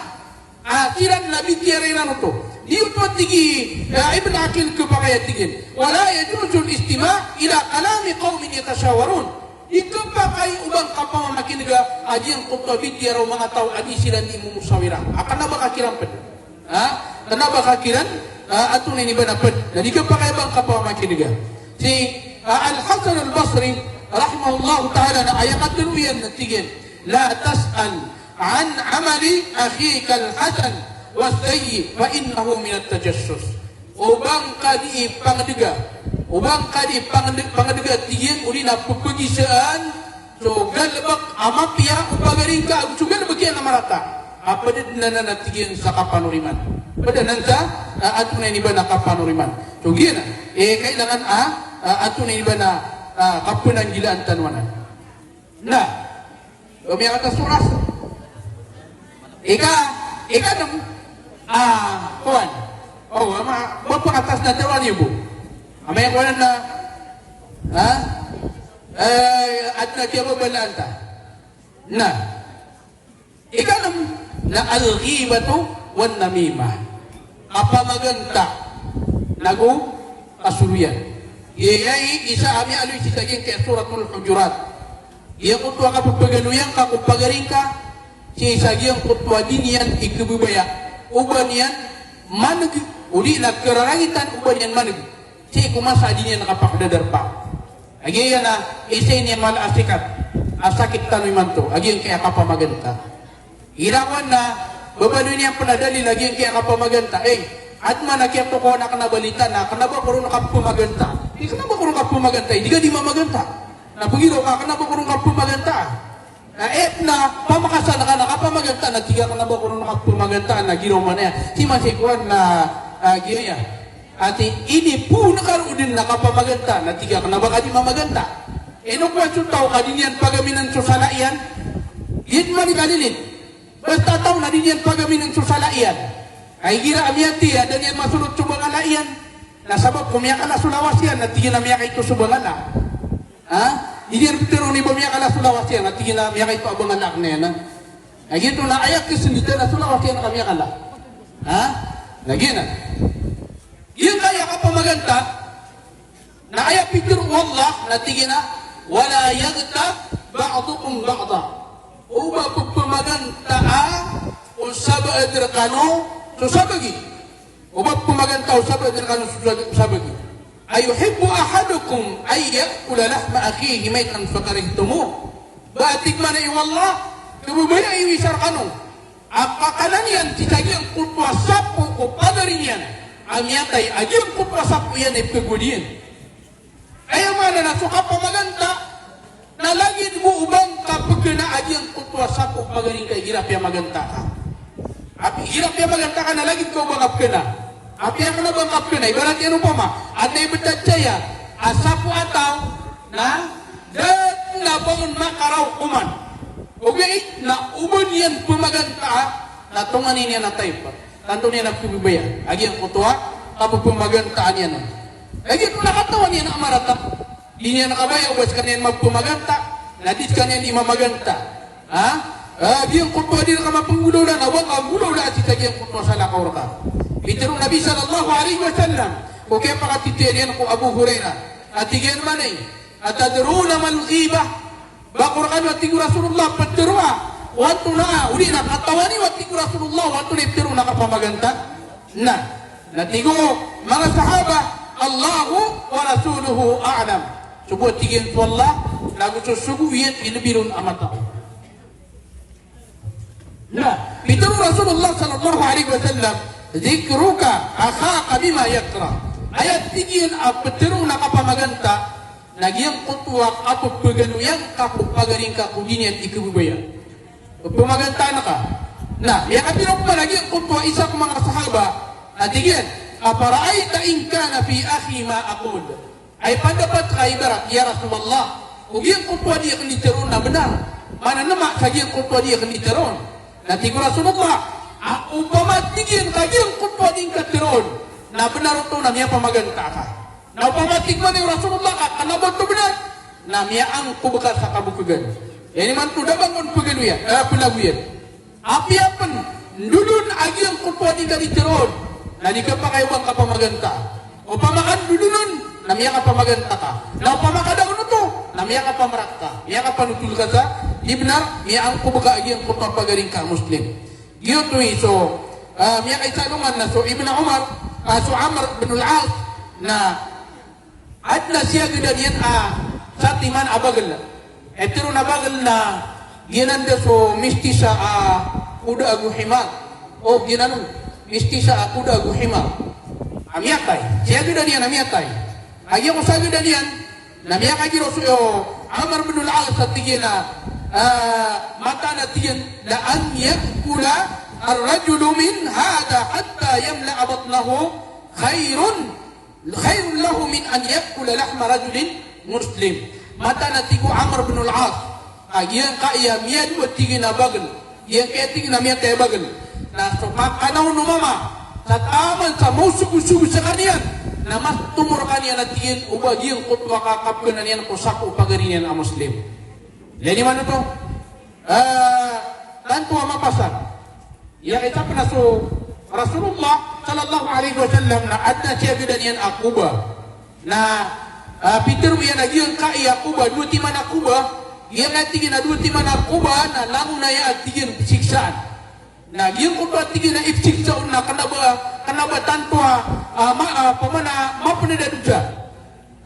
Ah, siran na bitiyara iran oto. Di oto a tig i, ah, Ibn Aqil khapakay a tig iyan, "Wala yajuzul istima' ila kalami qawmin yatashawarun." Di khapakay o ba ngka pamamakinega a giyangkoto a bitiyara o manga taw a di siran di momosawira. A kena ba ka kiran ped. Ha? Kena ba ka kiran, ah, antonaa ini ba na ped. Na di khapakay o ba ngka pamamakinega. Si, ah, Al-Hasan Al-Basri, rahimahullahu ta'ala, na aya katharo iyan na tig iyan, "La tas'al an amali akhikal hasan was sayyi' fa innahu minat tajassus." O ba ngka di pangedega, o ba ngka di pangede-, pangedega tig iyan, odi na pepegisaan so galebek a mapiya o pagari ngka ago so galebek iyan a marata. A ped anan a tig iyan sa kapanoriman. Ped anan sa, ah, antonaa ini ba na kapanoriman. So giyanan, eh, kailangan a, ah, antonaa ini ba na, ah, kapenanggilaan tano anan. Na, ba miyakatas so oras? Ika, ikanem, ah, kowan. O, ama, ba pakatas na tero a niyo bo. Amay kowan na, ha? Eh, adn a kiyababalaan ta. Na, ikanem na al-ghibatu wan namimah. Kapamaganta nago kasoloyan. Aya i isa a miyaaloy sii sa giyangkai a Suratul Hujurat. Giyangkoto a kapepagaloyan ka ko pagari ngka sii sa giyangkoto a di niyan ikebebaya o ba niyan maneg, odi na kerarangitan o ba niyan maneg sii ko masa a di niyan kapakadadarpa. Lagid iyan a isa ini a mala a sikat a sakit tano imanto, lagid iyan kaya kapamaganta. Igira kowan na babaloy niyan pen a dalil, lagid iyan kaya kapamaganta. Eh, adn man a kiyatokawan a kena ba litan a kena ba ko ron kapemaganta. Di kena ba ko ron kapemaganta, eh, di ka di mamaganta. Na pegiraw ka kena ba ko ron kapemaganta. Na, eh, na pamakasan ka na kapamaganta, na tig ka kena ba ko ron kapemaganta, na giraw man iyan. Sii man sii kowan na, ah, giraw iyan. Ati, inipoon ka roo den na kapamaganta, na tig ka kena ba ka di mamaganta. Ino kowan so taw ka di niyan pagaminan so sala iyan? Giya man i kalilid. Basta taw na di niyan pagaminan so sala iyan. Ay, igira a miyathay a da niyan masolot so bangala iyan, na sabap ko miyakala so lawas iyan, na tig iyan a miyakaito so bangala. Ha? Di niyan petero ni ba miyakala so lawas iyan, na tig iyan a miyakaito a bangala aken iyan, ha? Na giyoto na aya kesendita na so lawas iyan ka miyakala. Ha? Na giyanan. Giyangkaya kapamaganta, na aya pitero o Allah, na tig iyan a, "Wala yaghtab ba'dukum ba'da." O ba pphamagantaa o sabaad rkano so sabagi. O ba pphamagantaa o sabaad rkano so sab-, sabagi. Ayuhibbu ahadukum an ya'kula lahma akhihi maytan fakarihtumuh. Ba a tig mambo o Allah, khababayai o isa rkano a kakanan iyan sii sa giyangkoto a sapo o pagari niyan a miyatay a giyangkoto a sapo iyan i pkhagowad iyan. Aya maana na so kapamaganta na lagid bo o ba ngka pkhana a giyangkoto a sapo o pagari ngka igira piyamaganta ka. Apiya igira piyamaganta ka na lagid ka o ba ngka pkhana. Apiya kna o ba ngka pkhana, ibarat iyan opama, adn a ibtad saya a sapo a taw na da dn a ba on makaraok oman. Ogaid na o ba niyan pamagantaa na tonganay niyan a type. Tanto niyan a pkhababayaan a giyangkoto a kapphamagantaan iyan on. Lagid o na katawan iyan a marata. Di niyan kabaya o ba skaniyan maphamaganta, na di skaniyan di mamaganta. Ha? Ah, giyangkoto a di rka mapnggolawla na o ba ngka nggolawlaa sii sa giyangkoto a salakaw rka. Pitharo o Nabi sallallahu alaihi wasallam ko kiyapakatitiya niyan ko Abu Hurairah a tig iyan mambo, "Atadruna mal ghibah?" Ba ko rkano, a tig o Rasulullah, ptharoa o antonaa, odi na katawan iyo, a tig o Rasulullah, o antonaa i ptharoon a kapamaganta? Na, na tig o manga sahaba, "Allahu wa rasuluhu a'lam." Sogo, a tig iyan, so Allah nago so sogo iyan i lbi ron a matao. Na pitharo o Rasulullah sallallahu alaihi wasallam, "Dhikruka akhaka bima yakrah." Aya tig iyan a ptharoon a kapamaganta na giyangkoto a kapphagaloya ngka ko pagari ngka ko di niyan di khababayaan. Pphamagantaan ka. Na miyakapira ko man a giyangkoto a isa ko manga sahaba a tig iyan, "Afara'aita in kana fi akhi ma aqul?" Ay pandapat ka, ibarat, ya Rasulullah, o giyangkoto a di akn di tharoon na bnar, mananma sa giyangkoto a di akn di tharoon? Na tig o Rasulullah a opama tig iyan ka giyangkoto a di ngka tharoon na bnar oto na miyapamaganta ka. Na opama tig mambo o Rasulullah ka kna ba oto bnar, na miyaangkob ka sa kabokhagan. Aya niyo man oto da ba ngka on pagaloya, eh, palagoyan. Apiya pn ndodon a giyangkoto a di ngka di tharoon na di kapakay o ba ngka pamagantaa. Opama ka ndodon on na miyakapamaganta ka. Na opama ka da on oto na miyakapamrak ka, miyakapanotol ka sa di bnar, miyaangkob ka a giyangkoto a pagari ngka a Muslim. Giyoto i so, ah, miyakaisa alongan na so Ibn Umar, ah, so Amr bin al-As, na adn a siyagadan iyan a satiman a bagl. Iptharoon a bagl na giyanan da so mistisa a koda ago himar. O, giyanan on, mistisa a koda ago himar. A miyatay. Siyagadan iyan a miyatay. A giya ko sagadan iyan na miyakagiraw so Amr bin al-As a tig iyan a, ah, mataan a tig iyan, "La an ya'kula ar-rajulu min hadha hatta yamla'a batnahu khairun khairun lahu min an ya'kula lahma rajulin muslim." Mataan a tig o Amr bin al-As a giyangkaya miyadowa tig iyan a bagl, giyangkaya tig iyan a miyatay a bagl, na so kakana on o mama sa taman sa maosogosogo skaniyan na mas tomo rkaniyan a tig iyan o ba giyangkoto a kakapkhana niyan ko sapo o pagari niyan a Muslim. Lagid man oto, ah, tanto a mapasad. Aya isa pn a so Rasulullah sallallahu alaihi wasallam na adn a siyagadan iyan a koba. Na, ah, pitharo iyan a giyangkaya koba, dowa timan a koba, giyangkaya tig iyan a dowa timan a koba na langon aya a tig iyan pzisiksaan. Na giyangkoto a tig iyan a ipzisiksa on na kna ba, kna ba tanto a, ah, ma-, ah, pamana mapnd a dosa.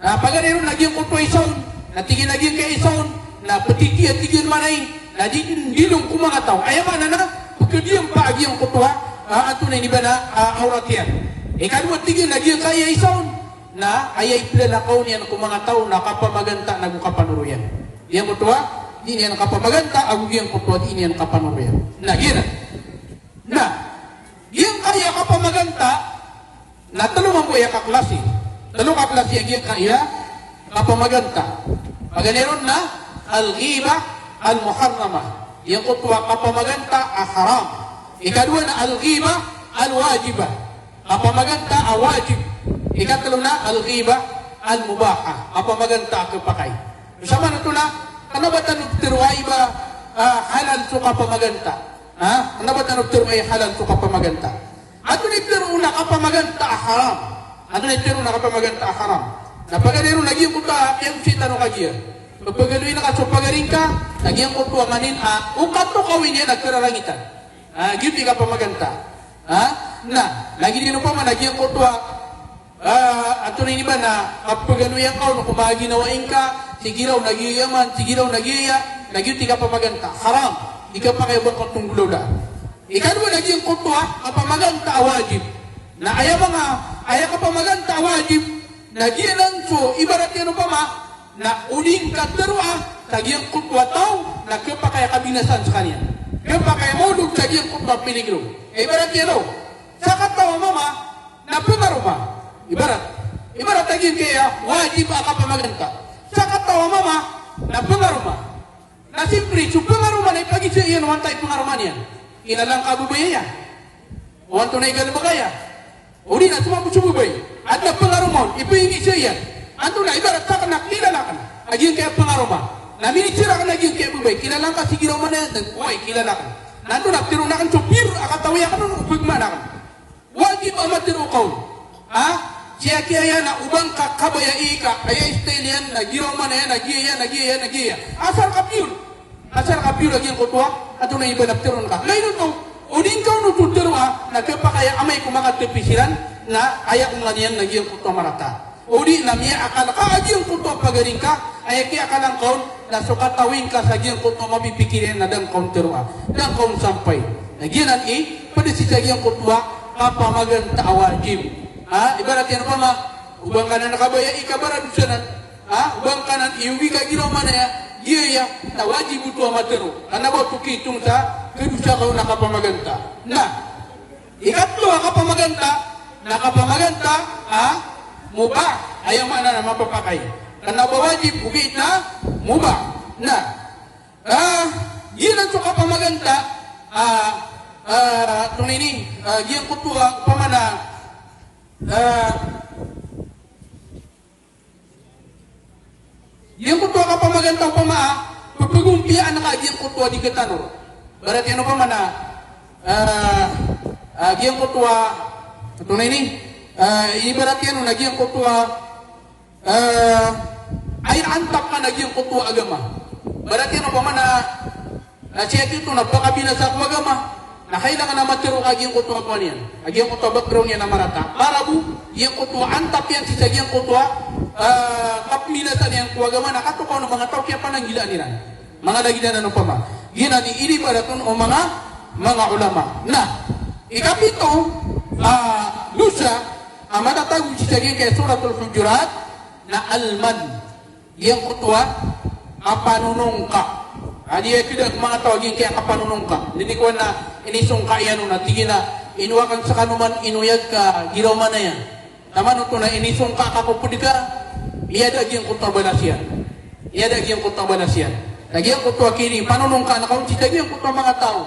Na pagari ron na giyangkoto a isa on, na tig iyan a giyangkaya isa on, na ptiti a tig iyan mambo, na di, di long ko manga taw. Aya maana na pkhadiyan pa a giyangkoto a, ah, antonaa ini ba na, ah, awrat iyan. Ikadowa tig iyan a giyangkaya isa on, na aya iplalakaw niyan ko manga taw na kapamaganta nago kapanoroyan. Giyangkoto a di niyan kapamaganta ago giyangkoto a di niyan kapanoroyan. Na giyanan. Na giyangkaya kapamaganta na tlo mambo aya kaklasi. Tlo kaklasi a giyangkaya kapamaganta. Paganay ron na al-ghibah al-muharramah. Giyangkoto a kapamaganta a haram. Ikadowa na al-ghibah al-wajibah. Kapamaganta a wajib. Ikatlo na al-ghibah al-mubahah. Kapamaganta a khapakay. Saman oto na, kna ba tano ptharoa i ba, ah, halal so kapamaganta? Ha? Kna ba tano ptharoa i halal so kapamaganta? Antonaa i ptharoon a kapamaganta a haram? Antonaa i ptharoon a kapamaganta a haram? Na paganay ron na giyangkoto a piyangosay tano kagiya. Pepegaloyin ka so pagari ngka, na giyangkoto a nganin a, o katokawi niyan na kerarangitan. Ah, giyoto i kapamaganta. Ha? Na, lagid iyan opama na giyangkoto a, ah, antonaa ini ba na kapegaloya ngka on ko manga ginawai ngka, tig iran na giya man, tig iran na giya, na giyoto i kapamaganta. Haram. Di kapakay o ba ngka tonggolawla. Ikadowa na giyangkoto a kapamaganta a wajib. Na aya manga, aya kapamaganta a wajib, na giyanan so ibarat iyan opama, na o di ngka teroa sa giyangkoto a taw, na kepakay a kabinasaan sekaniyan. Kepakay a maolog sa giyangkoto a peligro. Ibarat iyan o, sakataw a mama, na pengaroma. Ibarat. Ibarat a giyangkaya wajib a kapamaganta. Sakataw a mama, na pengaroma. Na simpri, so pengaroma na ipagiza iyan o antaa i pengaroma niyan. Kilala ngka a babay aya. O antonaa i galebek aya. O di na so mabos o babay. Aden a pengaroma on, ipagiza iyan. Antonaa, ibarat sa kena kilala ka na. A giyangkaya pengaroma. Na minisira ka na giyangkaya babay. Kilala ngka si giraw man aya, den. Oway, kilala ka na. Na antonaa, teroon aken so pir a katawi aken on, o pegmana aken. Wajib a matero ka on. Ha? Sii ki aya na o ba ngka kabayai ka, aya style iyan, na giraw man aya, na giya, na giya, na giya. Asar ka piyor. Asar ka piyor a giyangkoto a, antonaa i ba na pteron ka. Na ino to, o di ngka on oto teroa, na kepakay a amay ko makatepi siran, na aya onga niyan na giyangkoto a marata. O di na miyaakal ka a giyangkoto a pagari ngka, aya kiyaakalan ka on, na so katawi ngka sa giyangkoto a mapipikir iyan na da ngka on teroa, da ngka on sampay. Na giyanan i, ped sii sa giyangkoto a kapamaganta a wajib. Ha, ibarat iyan opama, o ba ngka nan kabayai ka baradosa nan. Ha, o ba ngka nan iyogi ka giraw man aya, giya, na wajib oto a matero. Kena ba oto kiitong sa kedosa ka on a kapamaganta. Na, ikatlo a kapamaganta, na kapamaganta a mubah, aya maana na mapapakay. Kena ba wajib, ogaid na mubah. Na, ah, giyanan so kapamaganta, ah, ah, antonaa ini, ah, giyangkoto a, opama na, ah, giyangkoto a kapamaganta opama a, pepegompiyaan ka giyangkoto a di ketanor. Ibarat iyan opama na, ah, ah, giyangkoto a, antonaa ini, ah, ibarat iyan on a giyangkoto a, ah, aya antap ka na giyangkoto a agama. Ibarat iyan opama na, Na sii ki oto na pakabinasa ko agama. Na kailangan a matero ka giyangkoto a kowan iyan. A giyangkoto a background iyan a marata. Para bo, giyangkoto a antap iyan sii sa giyangkoto a, ah, kapembinasa niyan ko agama na katokawan o manga taw kiyapananggilaan iran. Manga lagid anan opama. Giyanan i inibarat on o manga, manga ulama. Na, ikapito, ah, dosa, a matatago sii sa giyangkaya Suratul Hujurat, na alman. Giyangkoto a kapanonongka. A di aya kida ko manga taw a giyangkaya kapanonongka. Di ni kowan na inisongka iyan on a tig iyan a ino aken sekano man inoyag ka giraw man aya. Taman oto na inisongka ka ko ped ka, miyada giyangkoto a balas iyan. Miyada giyangkoto a balas iyan. Na giyangkoto a kinipanonongka na kaon sii sa giyangkoto a manga taw.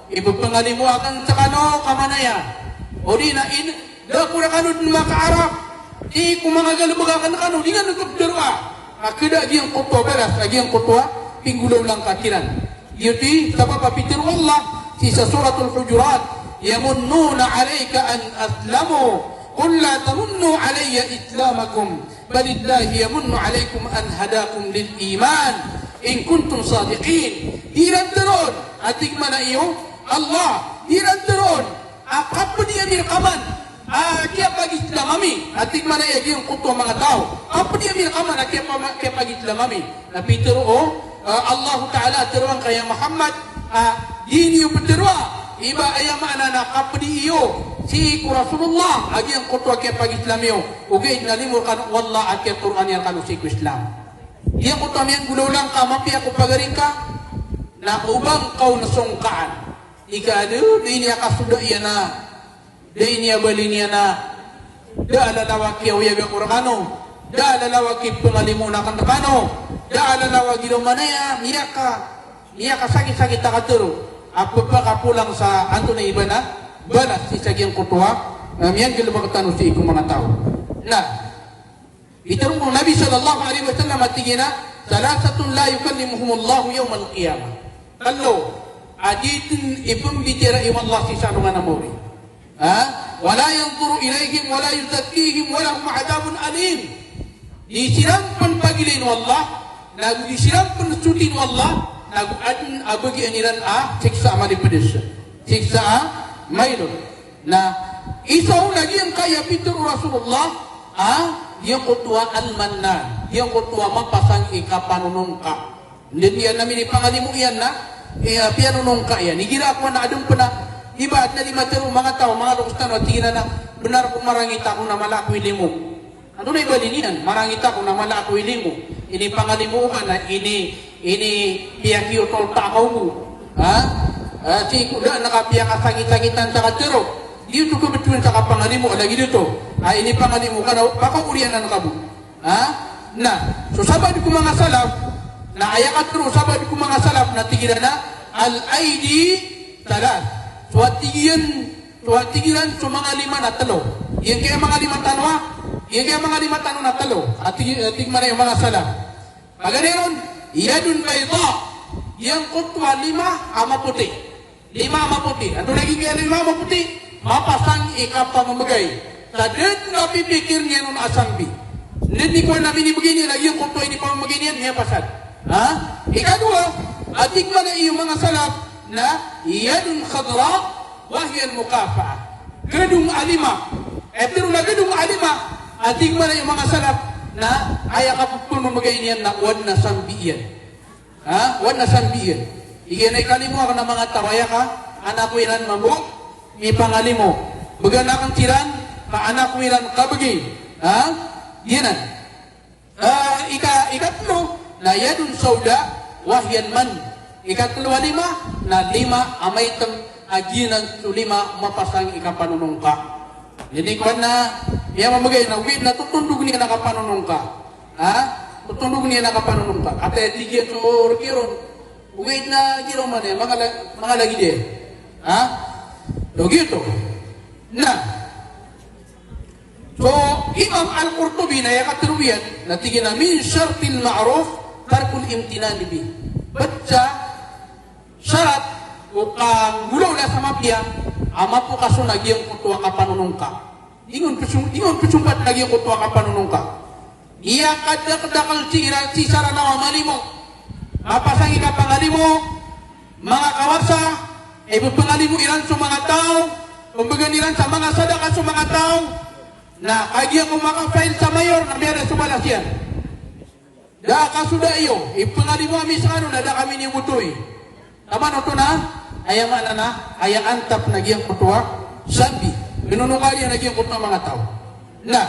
Ipepengalimo aken sekano ka man aya. O di na in Da ko rekano den makaarap. Tig ko manga galebek aken rekano, di ngka den pederoa. Ka keda giyangkoto a balas a giyangkoto a pinggolawla ngka kiran. Giyoto i sabap a pitero o Allah sii sa Suratul Hujurat, "Yamunnuna alayka an aslamu, qul la tamunnu alayya islamakum, balillahi yamunnu alaykum an hadakum lil iman, in kuntum sadiqin." Di iran teroon, a tig mambo a iyo, Allah, di iran teroon a kapedi ami rekaman a kiyapagislam ami, a tig mambo a giyangkoto a manga taw. Kapedi ami rekaman a kiyapa-, kiyapagislam ami. Na pitero o, ah, Allahu Ta'ala a teroa ngka ya Muhammad, a di niyo pederoa. Iba aya maana na kapedi iyo sii ko Rasulullah a giyangkoto a kiyapagislam iyo. Ogaid na limo rekano o Allah a kiyatoroan iyan rekano sii ko Islam. Giyangkoto a miyanggolawla ngka a mapiya ko pagari ngka, na o ba ngka on songkaan. Ika da, da ini a kasoda iyan a, da ini a bali niyan a, da a lalaw a kiyaoyag ako rekano, da a lalaw a kipengalimoon aken rekano, da a lalaw a giraw mambo a miyaka, miyakasakit-sakit a katero a pepakapolang sa antonaa i ba na balas sii sa giyangkoto a, eh, miyanggalebek tano sii ko manga taw. Na, Pitero o Nabi sallallahu alaihi wasallam a tig iyan a, "Thalathatun la yukallimuhumullahu yawmal qiyamah." Telo a di den ipembitiyarai o Allah sii sa alongan a mawri. Ha? "Wa la yanzuru ilaihim wa la yuzakkihim wa lahum adhabun alim." Di siran pen pagilain o Allah, nago di siran pn sotn o Allah, nago adn a bagian iran a siksa a malipds. Siksa a mailot. Na isa on a giyangkaya pitharo o Rasulullah a giyangkoto a Al-Mannan, giyangkoto a mapasang i kapanonongka. Anda niyan na minipangalimo iyan na, eh, piyanonongka iyan. Igira ako na adn pn a, ibarat na di matharo o manga taw, manga loks tano a tig iran a, bnar ko marangit ako na mala ako i limo. Antonaa i bali niyan, marangit ako na mala ako i limo. Inipangalimo ka na ini, inipiyakiyotol ta ako bo. Ha? Ah, sii ko da na kapiyakasangitangitan sa katharo. Giyoto kabtowan sa kapangalimo, lagid oto. Ah, inipangalimo ka na, pakaoriyan ka bo. Ha? Na, so sabaad ko manga salaf, na aya katharo o sabaad ko manga salaf na tig iran a, al-aidi thalath. So a tig iyan, so a tig iran so manga lima na tlo. Giyangkaya manga lima tano a, giyangkaya manga lima tano na tlo. A tig, a tig mambo o manga salaf. Paganay ron, yadun bayda. Giyangkoto a lima a mapoti. Lima a mapoti. Antonaa i giyangkaya lima a mapoti? Mapasang i kapamamgay. Sa da dn kapipikir iyan on a sambi. Anda i kowan a minibgay niyan a giyangkoto a inipamamgay niyan, miyapasad. Ha? Ikadowa, a tig mambo o manga salaf na yadun khadra wa hiya al-mukafa'ah. Gadong a lima. Iptharo na gadong a lima. A tig mambo o manga salaf na aya kapamamgay niyan na o adn a sambi iyan. Ha? O adn a sambi iyan. Igira na ikalimo akn a manga taw a aya ka, an ako iran mambo mipangalimo. Bgan akn siran, ka an ako iran kabgi. Ha? Giyanan. Ah, ika, ikatlo, na yadun sawda, wa hiya al-mann. Ikatlo a lima, na lima a maitm, a giyanan so lima mapasang i kapanonongka. Anda i kowan a miyamamgay na ogaid na totondogn iyan a kapanonongka. Ha? Totondogn iyan a kapanonongka. Ati tig iyan so rk iron. Ogaid na giroman iyan, manga la-, manga lagid iyan. Ha? So giyoto. Na, so Imam Al-Qurtubi na aya katharo iyan, na tig iyan a min shartil ma'ruf tarkul imtinan bih. Pd sa sharat o kanggolawla sa mapiya a mapokas on a giyangkoto a kapanonongka. Di ngka on psong-, di ngka on psongpat a giyangkoto a kapanonongka. Aya kadakdakl sii ran, sii sa Ranaw a malimo. Mapasang i kapangalimo, manga kawasa, ippangalimo iran so manga taw, pmbgan iran sa manga sadaka so manga taw, na kagiya ko maka-file sa mayor, na miyada so balas iyan. Da a kasoda iyo, ippangalimo ami skano na da kami niyo botoy. Taman oto na, aya maana na, aya antap na giyangkoto a sambi. Pinonongka iyan a giyangkoto a manga taw. Na,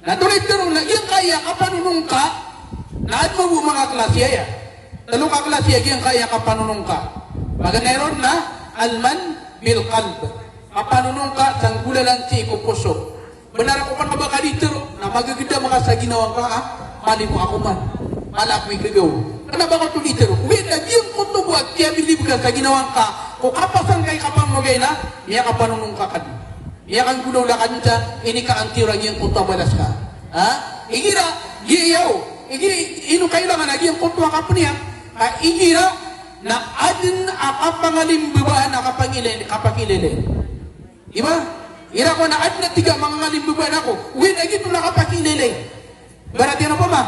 na tolid tero na giyangkaya kapanonongka, na adn mambo manga klasi aya. Tlo ka klasi a giyangkaya kapanonongka. Paganay ron na, al-mann bil qalb. Kapanonongka sa nggolalan sii ko poso. Bnar ako, kna ba ka di tero, na magagdam ka sa ginawa ngka a malimo ako man. Mala ako i gagaw. Kna ba ka oto di tero. Ogaid na giyangkoto bo a kiyabilib ka sa ginawa ngka ko kapasang ka i kapamamgay na miyakapanonongka ka dn. Miyakanggolawla ka dn sa inikaantiyor a giyangkoto a balas ka. Ha? Igira, giya o. Igi, ino kailangan a giyangkoto a kapniyat. Ka igira na adn a kapangalimbabaan a kapangilay, kapakilay. Di ba? Igira ko na adn a tig a mangalimbabaan ako, ogaid na giyoto na kapakilay. Ibarat iyan opama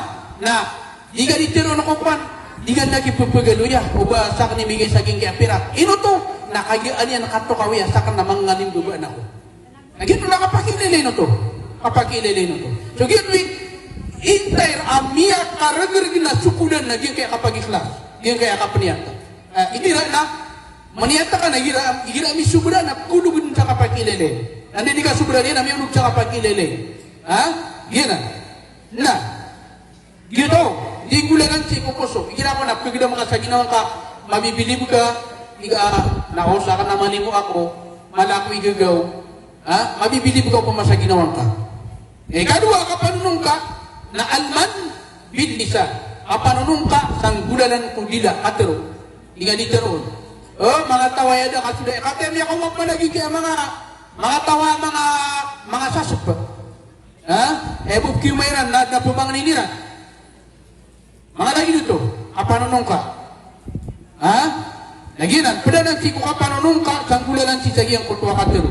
na di ka di tero na ko kowan, di ka na kipphagaloya o ba sakn i migay sa giyangkaya pirak. Ino oto? Na kagiya niyan katokawi a sakn a mangalimbabaan ako. Na giyoto na kapakilay oto. Kapakilay oto. So giyoto i, intay a miyakargrg na sokodan na giyangkaya kapagikhlas, giyangkaya kapniyat. Eh, igira na maniyat ka na igira, igira misobra na kolog dn sa kapakilay. Anda i di kasobra niyan na miyaolog sa kapakilay. Ha? Giyanan. Na, giyoto, di nggolalan sii ko poso. Igira ko na pgdam ka sa ginawa ngka, mabibilib ka, iga, na o, sakn a malimo ako, mala ako i gagaw. Ha? Mabibilib ka opama sa ginawa ngka. Ikadowa a kapanonongka na al-mann bil lisan. Kapanonongka sa nggolalan ko dila, katero. Di ngka di tero. O, manga taw a aya da kasoda, kataya miyakaoma pman a giyangkaya manga, manga taw a manga, manga sasp. Ha? Aya bo kiyaoma iran na adn a pmangnin iran. Manga lagid oto, kapanonongka. Ha? Na giyanan, pd anan sii ko kapanonongka sa nggolalan sii sa giyangkoto a katero.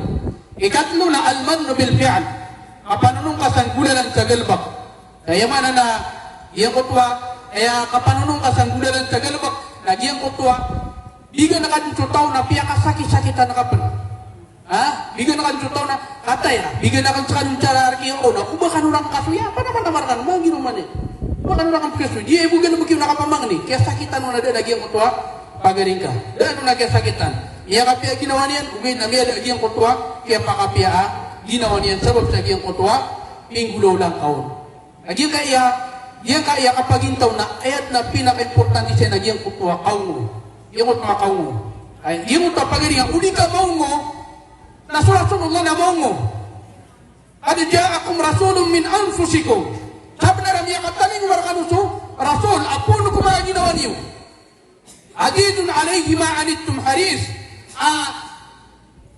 Ikatlo na al-mann bil fi'l. Kapanonongka sa nggolalan sa galbk. Sa aya maana na giyangkoto a Aya kapanonong ka sa nggolalan sa galbk na giyangkoto a bigan ka dn so taw na piyakasakit-sakitan ka pn. Ha? Bigan ka dn so taw na kataya, bigan ka dn skano sa rk iyo na o ba kano rakn kasoya, panamanamar kano, mangino man iyan. O ba kano rakn pkasoy, di aya bo galbk iyo na kapamangni, kiyasakitan o na da na giyangkoto a pagari ngka. Da a na kiyasakitan. Miyakapiya a ginawa niyan, ogaid na miyada a giyangkoto a kiyapakapiya a ginawa niyan sabap sa giyangkoto a pinggolawla ngka on. Na giyangkaya, giyangkaya kapagintaw na aya dn a pinakaimportante sii na giyangkoto a kaongo. Giyangkoto a kaongo. Ay, giyangkoto a pagari a o di ka maongo, na so Rasulullah na maongo. "Qad ja'akum rasulun min anfusikum." Sabnar a miyakatalingoma rkano so Rasul a poon ko manga ginawa niyo. "Azizun alayhi ma anittum haris." A,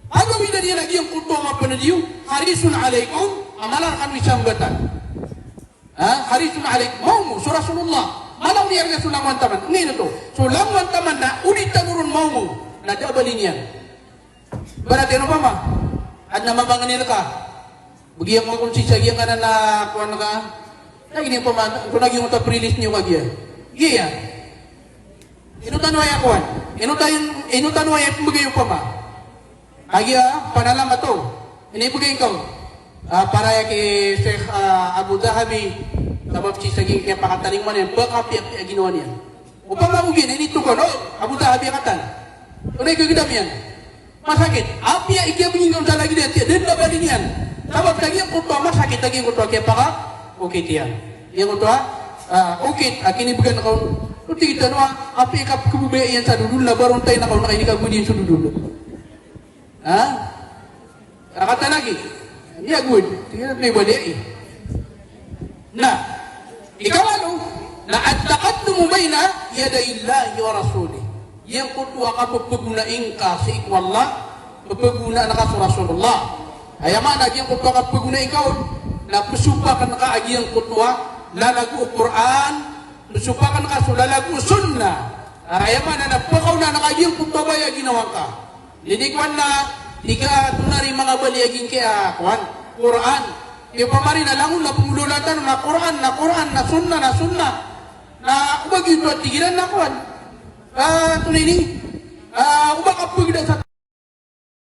pagawidan iyan a giyangkoto a mapnd iyo, harisun alaykum, a mala rkano i sambatan. Ha? Harisun alaykum. Maongo so Rasulullah. Mala on i arga so langowan taman. Ngino to. So langowan taman na o di tano ron maongo, na da a bali niyan. Ibarat iyan opama, adn a mamangni rka. Bgi ako kon sii sa giyangkanan a kowan ka. Na gini opama, kon a giyangkoto a pre-list niyo kagiya. Giya. Ino tano aya kowan? Ino tano, ino tano aya pmbgay opama? Kagiya panalamat o. Inibgay ngka on. Ah, para aya ki Sheikh, ah, Abu Dhahabi, sabap sii sa giyangkaya pakatalingoma niyan, ba kapiyapiya a ginawa niyan. Opama ko giya, initokawan, o, Abu Dhahabi a katan. Onay ka gdam iyan. Masakit. Apiya i kiyabgi ngka on sa lagid iyan, tiya, da dn a bali niyan. Sabap sa giyangkoto a masakit a giyangkoto a kiyapakaokit iyan. Giyangkoto a, ah, okit a kinibgan ka on. O tig tano a, apiya i kapkhababaya iyan sa dodol na barontayan ka on, na kainikagodan so dodol. Ha? Rakatan lagi. Aya god. Tig iyan a ibali i. Na, ikawalo, na at-taqaddumu bayna yaday Allahi wa rasulih. Giyangkoto a kapphagona ingka sii ko Allah, pphagona angka so Rasulullah. Aya maana giyangkoto a kapphagona ingka on, na psopak angka a giyangkoto a lalago o Qur'an, psopak angka so lalago o sunnah. Aya maana na pkaona angka a giyangkoto a baya a ginawa ngka. Di di kowan na, di ka tonaa i manga bali a giyangkaya kowan, Qur'an. Di pamari na langon na pmbolawlaan tano na Qur'an, na Qur'an, na sunnah, na sunnah. Na o ba giyoto a tig iran na kowan. Ah, tonaa ini? Ah, o ba kapagda sa